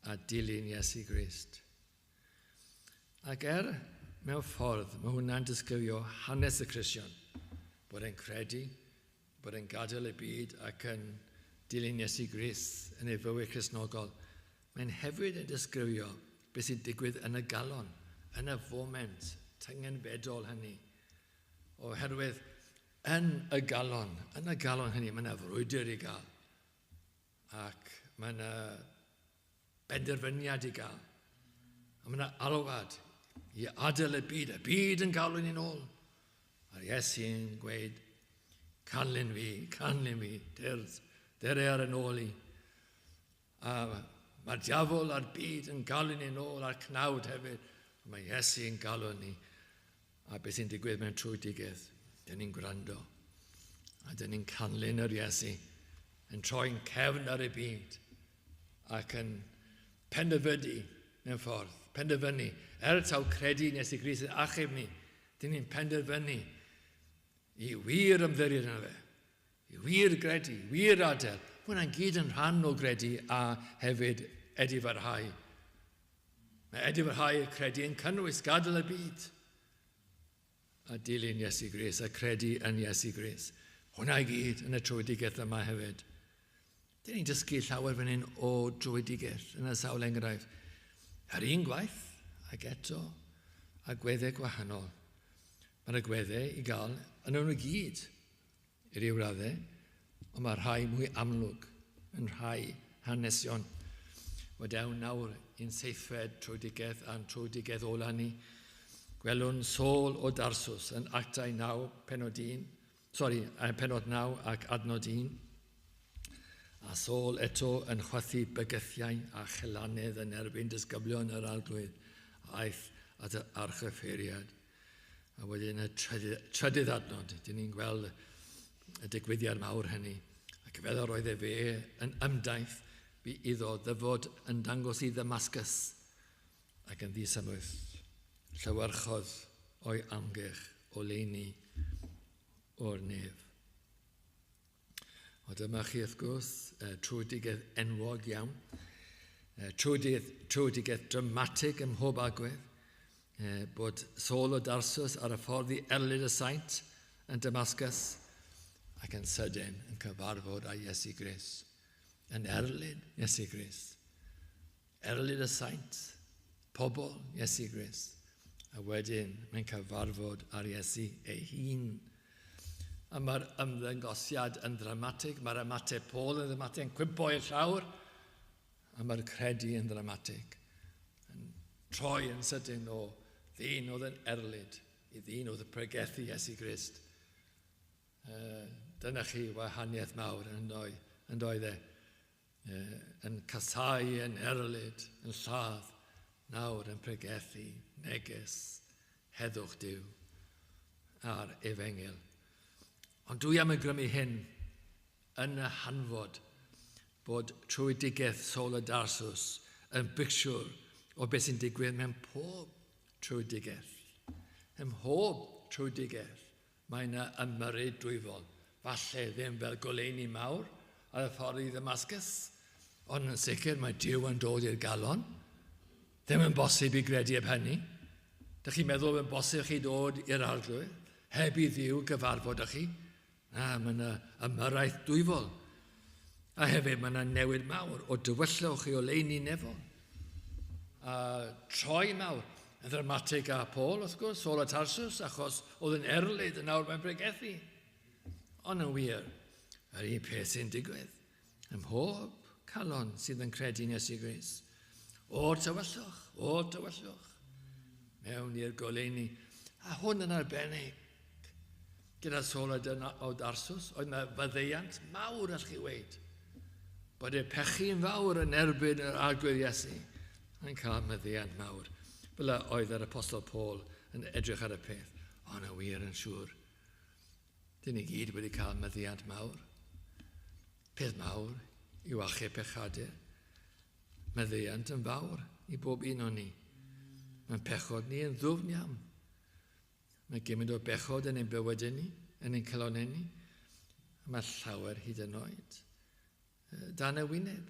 a dilyn Iesu Grist. Ac er mewn ffordd mae hwnna'n disgrifio hanes y Cristion, bod e'n credu, bod e'n gadael y byd ac yn dilyn Iesu Grist yn ei fywyd Cristnogol, mae'n hefyd yn disgrifio beth sy'n digwydd yn y galon, yn y foment tyngenfedol hynny. Oherwydd yn y galon, yn y galon hynny, mae yna frwydr i gael. Ac mae yna benderfyniad i gael. A mae yna alwad i adael y byd, y byd yn galw ni'n ôl. A'r Iesu'n gweud, canlyn fi, canlyn fi, dyrdd, dere ar yn ôl i. A mae'r diafol a'r byd yn galw ni'n ôl, a'r cnawd hefyd. A mae Iesu'n galw ni. A beth sy'n digwydd mewn trwydigedd, dyn ni'n gwrando. A dyn ni'n canlyn yr Iesu, yn troi'n cefn ar y byd ac yn penderfynu mewn ffordd, penderfynu. Er taw credu yn Iesu Grist yn achub ni, dyn ni'n penderfynu i wir ymddiried yno fe, i wir gredu, i wir adael. Mae hwnna'n gyd yn rhan o gredu a hefyd edifarhau. Mae edifarhau credu yn cynnwys gadael y byd a dilyn Iesu Grist a credu yn Iesu Grist. Hwna i gyd yn y trwydigaeth yma hefyd. Dyn ni'n dysgu llawer fan hyn o drwydigaeth yn y sawl enghraifft. Yr un gwaith, ac eto, agweddau gwahanol. Mae'r agweddau i gael yn nhw gyd i ryw raddau, ond mae rhai mwy amlwg yn rhai hanesion. Wedewn nawr i'n seithfed trwydigaeth a'n trwydigaeth ola ni. Gwelwn Saul o Darsus yn Actau 9, penod 1, sori, penod 9 ac adnod 1. A Saul eto yn chwythu bygythiau a chelanedd yn erbyn disgyblion yr Arglwydd, aeth at yr archoffeiriad. A wedyn y trydydd adnod, dyn ni'n gweld y digwyddiad mawr hynny. Ac fel yr oedd e fe yn ymdaith, bu iddo ddyfod yn dangos i Ddamascus ac yn ddisymwth. Llewyrchodd o'i amgylch oleuni o'r nef. O dyma chi wrth gwrs, trwydigaeth enwog iawn, trwydigaeth dramatig ym mhob agwedd, bod Saul o Darsus ar y ffordd i erlid y saint yn Damascus ac yn sydyn yn cyfarfod â Iesu Grist. Yn erlid Iesu Grist. Erlid y saint, pobl Iesu Grist. A wedyn mae'n cyfarfod â'r Iesu ei hun. A mae'r ymddangosiad yn ddramatig, mae'r ymateb Paul yn ddramatig, yn cwympo i'r llawr, a mae'r credu yn ddramatig. Yn troi yn sydyn o ddyn oedd yn erlid i ddyn oedd yn pregethu Iesu Grist. Dyna chi wahaniaeth mawr yn doedd e. Yn casau, yn erlid, yn lladd, nawr yn pregethu neges heddwch Duw a'r efengyl. Ond dwi am awgrymu hyn yn y hanfod bod trwydigaeth Saul o Darsus yn bicsiwr o beth sy'n digwydd mewn pob trwydigaeth. Ym mhob trwydigaeth mae yna ymyrryd dwyfol. Falle ddim fel goleuni mawr ar y ffordd i Ddamascus, ond yn sicr mae Duw yn dod i'r galon. Ddim yn bosib i gredu heb hynny. Dych chi'n meddwl yn bosib chi dod i'r Arglwydd heb i Dduw gyfarfod â chi? Na, mae yna ymyrraeth dwyfol. A hefyd mae yna newid mawr o dywyllwch i oleuni nefol. A troi mawr yn ddramatig â Paul, wrth gwrs, Saul o Tarsus, achos oedd yn erlid yn awr mae'n pregethu. Ond yn wir, yr un peth sy'n digwydd ym mhob calon sydd yn credu yn Iesu Grist. O'r tywyllwch, mewn i'r goleuni. A hwn yn arbennig gyda Saul o Darsus, oedd yna faddeuant mawr all chi weid. Bod y pechu'n fawr yn erbyn yr Arglwydd Iesu yn cael maddeuant mawr. Fel oedd yr Apostol Paul yn edrych ar y peth. Ond y wir yn siŵr, dyn ni gyd wedi cael maddeuant mawr. Peth mawr yw achub pechadur. Maddeuant yn fawr i bob un o'n ni. Mae'n pechod ni yn ddwfn iawn. Mae gymaint o bechod yn ein bywydau ni, yn ein calonnau ni. A mae llawer hyd yn oed dan y wyneb.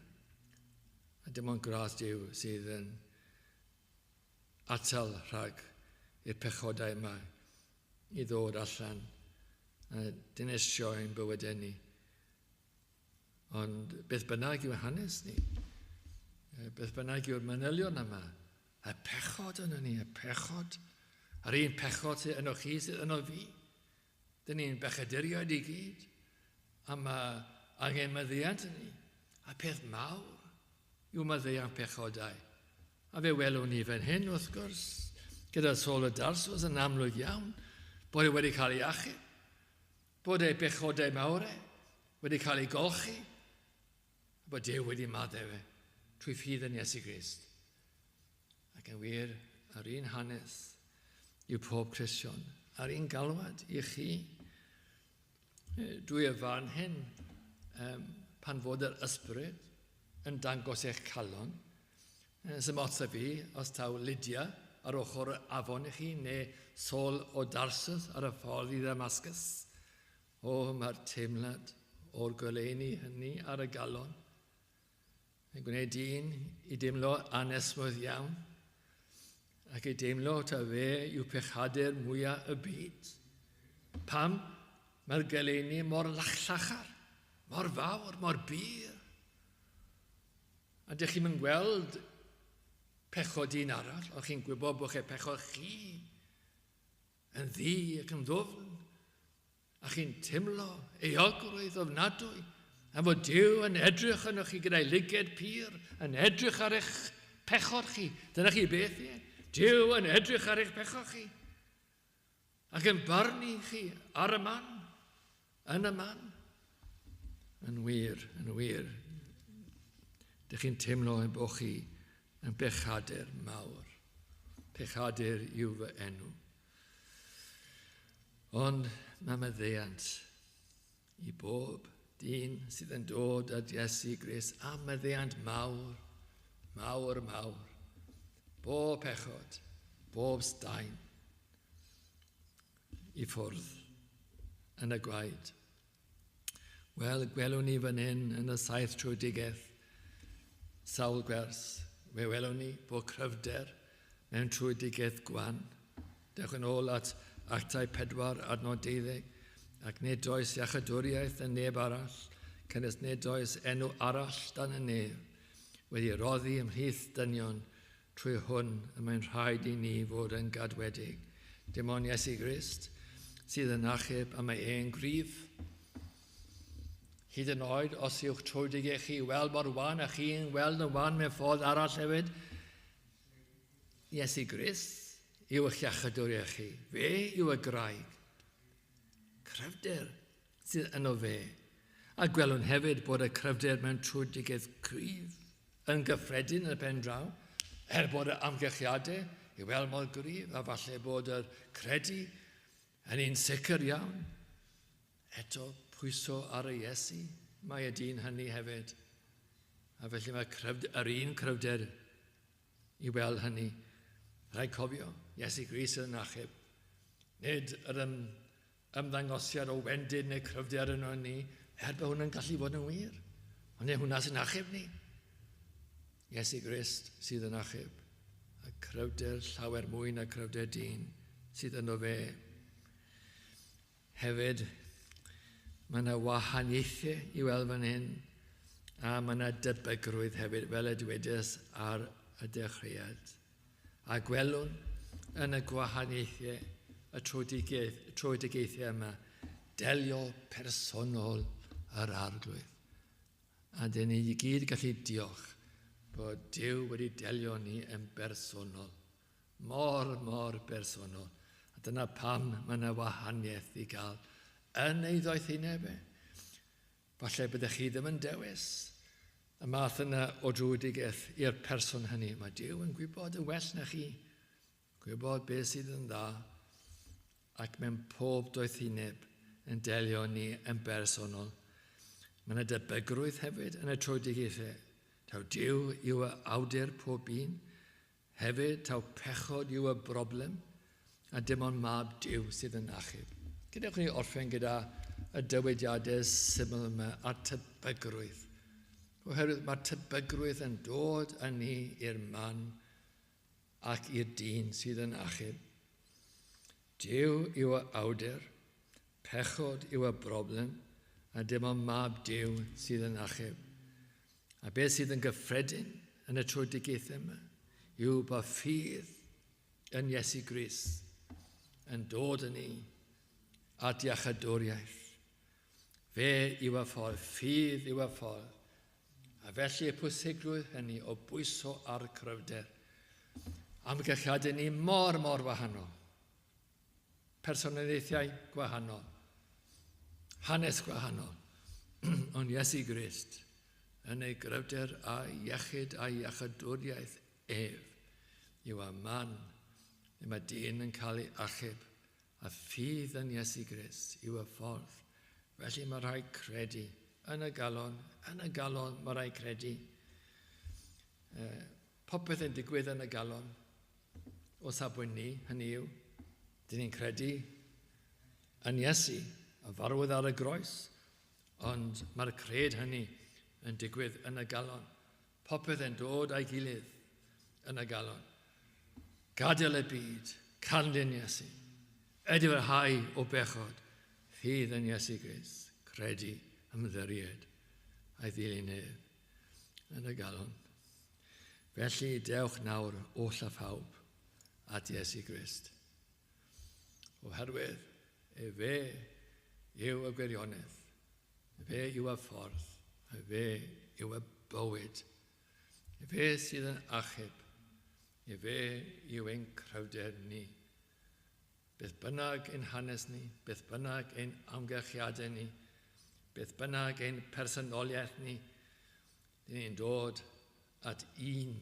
A dim ond gras Duw sydd yn atal rhag i'r pechodau yma i ddod allan a dinistrio ein bywydau ni. Ond beth bynnag yw hanes ni, beth bynnag yw'r manylion yma, y pechod yno ni, y pechod, a'r un pechod sydd yno chi sydd yno fi. Dyn ni'n bechaduriaid i gyd, a mae angen maddeuant yn ni. A peth mawr yw maddeuant pechodau. A fe welwn ni fan hyn, wrth gwrs, gyda Saul o Darsus yn amlwg iawn, bod e wedi cael ei achub, bod ei bechodau mawr e wedi cael ei golchi, a bod Duw wedi maddau fe trwy ffydd yn Iesu Grist. Ac yn wir, yr un hanes yw pob Cristion, a'r un galwad i chi. Dwi y fan hyn, pan fod yr ysbryd yn dangos eich calon, sy'n ots â fi os taw Lydia ar ochr y afon i chi, neu Saul o Darsus ar y ffordd i Ddamascus. O, mae'r teimlad o'r goleuni hynny ar y galon. Yn gwneud dyn i deimlo anesmwyth iawn, ac i deimlo ta fe yw pechadur mwyaf y byd. Pam mae'r goleuni mor lachllachar, mor fawr, mor bur? A dych chi'n mynd gweld pechod un arall, ond chi'n gwybod bod chi'n pechod chi yn ddu ac yn ddwfn, a chi'n teimlo euogrwydd ofnadwy, a fod Duw yn edrych arnoch chi gyda'i lyged pur, yn edrych ar eich pechod chi. Dyna chi beth i. Duw yn edrych ar eich pechod chi. Ac yn barnu chi ar y man, yn y man. Yn wir, yn wir. Dych chi'n teimlo ein bod chi yn bechadur mawr. Pechadur yw fy enw. Ond mae maddeuant i bob dyn sydd yn dod at Iesu Grist a maddeuant mawr, mawr, mawr. Bob pechod, bob staen i ffwrdd yn y gwaed. Wel, gwelwn ni fan hyn yn y saith trwydigaeth sawl gwers. Fe welwn ni bod cryfder mewn trwydigaeth gwan. Dewch yn ôl at Actau 4 adnod 12. Ac nid oes iachadwriaeth yn neb arall, canys nid oes enw arall dan y nef, wedi roddi ymhlith dynion trwy hwn y mae'n rhaid i ni fod yn gadwedig. Dim ond Iesu Grist sydd yn achub a mae e'n gryf. Hyd yn oed os yw'ch trwydigaeth chi weld mor wan a chi'n weld yn wan mewn ffordd arall hefyd, Iesu Grist yw eich iachadwriaeth chi. Fe yw y graig. Cryfder sydd yno fe. A gwelwn hefyd bod y cryfder mewn trwydigaeth cryf yn gyffredin yn y pen draw, er bod y amgylchiadau i weld mor gryf, a falle bod yr credu yn un sicr iawn. Eto, pwyso ar y Iesu, mae y dyn hynny hefyd. A felly mae yr un cryfder i weld hynny. Rhaid cofio, Iesu Grist yn achub. Nid yr ymddangosiad o wendid neu cryfder yno ni, er bod hwnna'n gallu fod yn wir. Ond nid hwnna sy'n achub ni. Iesu Grist sydd yn achub. A cryfder llawer mwy na cryfder dyn sydd yno fe. Hefyd, mae yna wahaniaethau i weld fan hyn, a mae yna debygrwydd hefyd, fel y dwedais ar y dechreuad. A gwelwn yn y gwahaniaethau, y trwydigaethau yma, delio personol yr Arglwydd. A dyn ni i gyd gallu diolch bod Duw wedi delio ni yn bersonol. Mor, mor bersonol. A dyna pam mae yna wahaniaeth i gael yn ei ddoethineb e. Falle byddech chi ddim yn dewis y math yna o drwydigaeth i'r person hynny. Mae Duw yn gwybod yn well na chi. Gwybod beth sydd yn dda ac mewn pob doethineb yn delio ni yn bersonol. Mae yna debygrwydd hefyd yn y trwydigaethau. Taw Duw yw y awdur pob un. Hefyd, taw pechod yw y broblem, a dim ond mab Duw sydd yn achub. Gadewch ni orffen gyda y dywediadau syml yma a'r tebygrwydd. Oherwydd mae'r tebygrwydd yn dod â ni i'r man ac i'r dyn sydd yn achub. Duw yw y awdur, pechod yw y broblem, a dim ond mab Duw sydd yn achub. A beth sydd yn gyffredin yn y trwydigaethau yma yw bod ffydd yn Iesu Grist yn dod â ni at iachadwriaeth. Fe yw y ffordd, ffydd yw y ffordd. A felly y pwysigrwydd hynny o bwyso ar cryfder. Amgylchiadau ni mor, mor wahanol. Personoliaethau gwahanol. Hanes gwahanol. Ond Iesu Grist yn ei gryfder a iechyd a iachadwriaeth ef yw y man lle mae dyn yn cael ei achub, a ffydd yn Iesu Grist yw y ffordd. Felly mae rhaid credu yn y galon, yn y galon mae rhaid credu. Popeth yn digwydd yn y galon o safbwynt ni, hynny yw, dyn ni'n credu yn Iesu, a farwodd ar y groes, ond mae'r cred hynny yn digwydd yn y galon. Popeth yn dod a'i gilydd yn y galon. Gadael y byd, canlyn Iesu. Edifarhau o bechod, ffydd yn Iesu Grist, credu, ymddiried, a'i ddilyn ef yn y galon. Felly dewch nawr oll a phawb at Iesu Grist. Oherwydd efe yw y gwirionedd, efe yw y ffordd, efe yw y bywyd, efe sydd yn achub, efe yw ein cryfder ni. Beth bynnag ein hanes ni, beth bynnag ein amgylchiadau ni, beth bynnag ein personoliaeth ni, dyn ni'n dod at un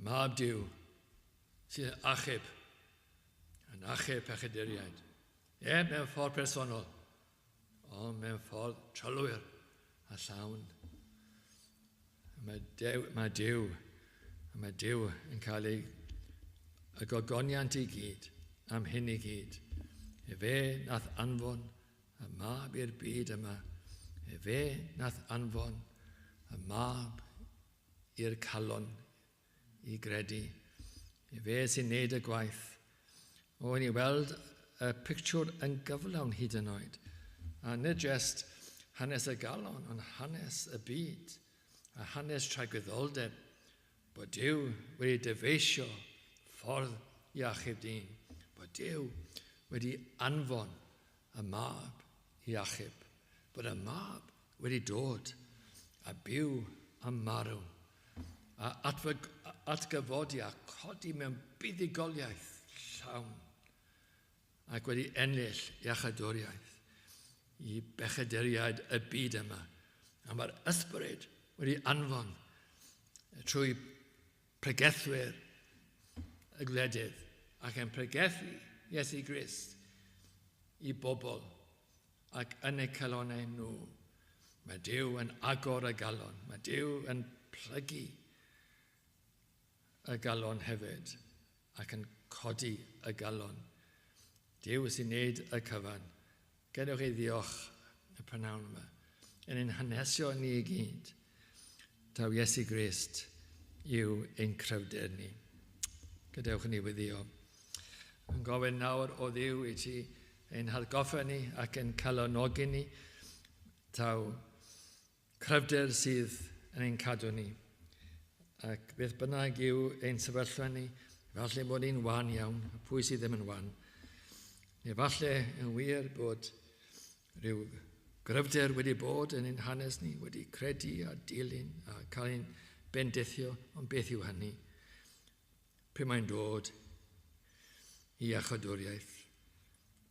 Mab Duw sydd yn achub, yn achub pechaduriaid. Ie, mewn ffordd personol, ond mewn ffordd trylwyr a llawn. Mae Duw, mae Duw, mae Duw yn cael ei y gogoniant i gyd, am hyn i gyd. Efe nath anfon y mab i'r byd yma. Efe nath anfon y mab i'r calon i gredu. Efe sy'n neud y gwaith. O, ni weld y pictiwr yn gyflawn hyd yn oed. A nid jest hanes y galon, ond hanes y byd, a hanes tragwyddoldeb, bod Duw wedi dyfeisio ffordd i achub dyn, bod Duw wedi anfon y mab i achub, bod y mab wedi dod a byw a marw, a atgyfodi a codi mewn buddugoliaeth llawn, ac wedi ennill iachadwriaeth i bechaduriaid y byd yma. A mae'r ysbryd wedi anfon trwy pregethwyr y gwledydd ac yn pregethu Iesu Grist i bobl ac yn eu calonnau nhw. Mae Duw yn agor y galon. Mae Duw yn plygu y galon hefyd ac yn codi y galon. Duw sy'n neud y cyfan. Gadewch ei ddiolch y prynawn yma. Yn ein hanesio ni i gyd, taw Iesu Grist yw ein cryfder ni. Gadewch ni wyddio. Yn gofyn nawr o Dduw i ti ein hatgoffa ni ac yn calonogi ni, taw cryfder sydd yn ein cadw ni. Ac beth bynnag yw ein sefyllfa ni, falle bod ni'n wan iawn, a pwy sydd ddim yn wan. Neu falle yn wir bod rhyw gryfder wedi bod yn ein hanes ni, wedi credu a dilyn a cael ein bendithio, ond beth yw hynny? Pe mae'n dod i iachawdwriaeth,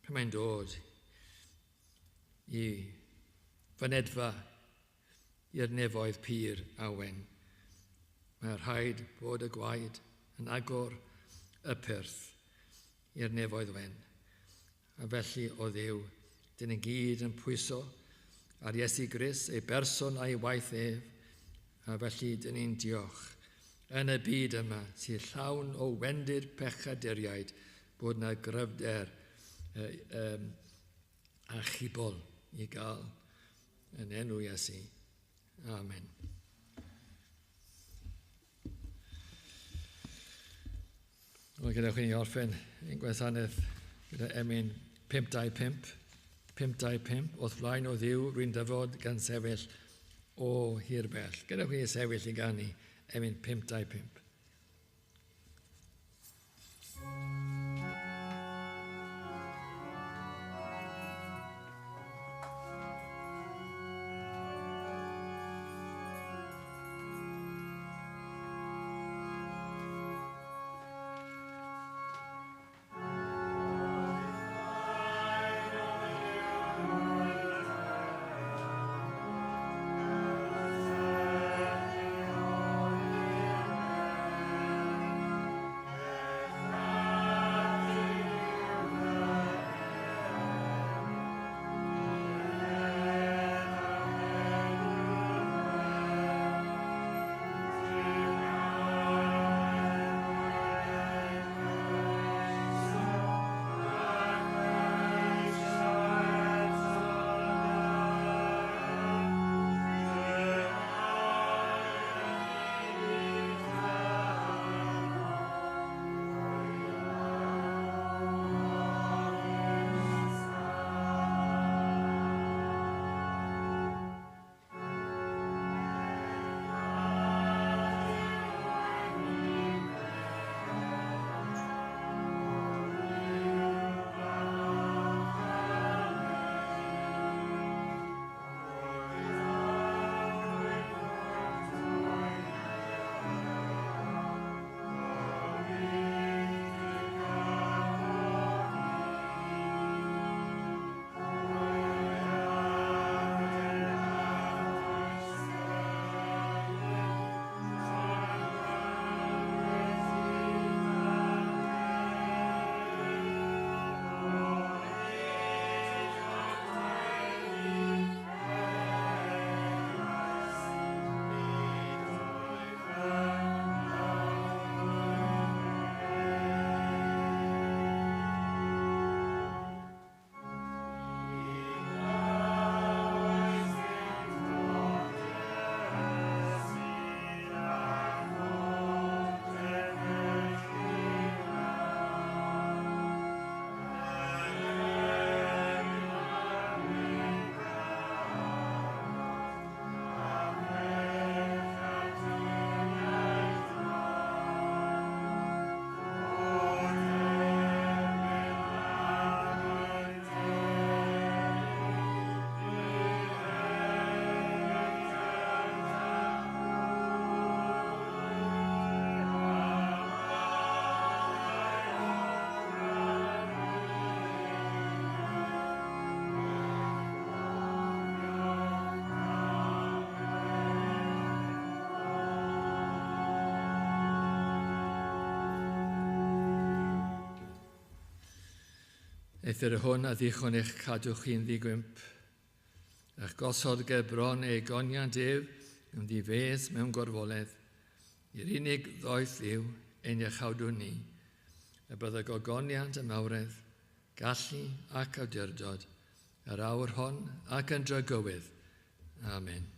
pe mae'n dod i fynedfa i'r nefoedd pur a wen. Mae rhaid bod y gwaed yn agor y pyrth i'r nefoedd wen. A felly, o Dduw, dyn ni gyd yn pwyso ar Iesu Grist, ei berson a'i waith ef, a felly dyn ni'n diolch yn y byd yma sydd llawn o wendid pechaduriaid bod na gryfder achubol i gael yn enw Iesu. Amen. Wel, gadewch i ni orffen ein gwasanaeth gyda emyn 525. 525, wrth flaen o Dduw, rwy'n dyfod gan sefyll o hir bell. Gadewch i ni sefyll i ganu emyn 525. Eithr y hwn a ddichon eich cadw chi'n ddigwymp, eich gosod ger bron ei goniant ef yn ddifes mewn gorfoledd, i'r unig ddoeth yw ein iachawdwn ni, y bydda gogoniant y mawredd, gallu ac awdurdod, yr awr hon ac yn dragywydd. Amen.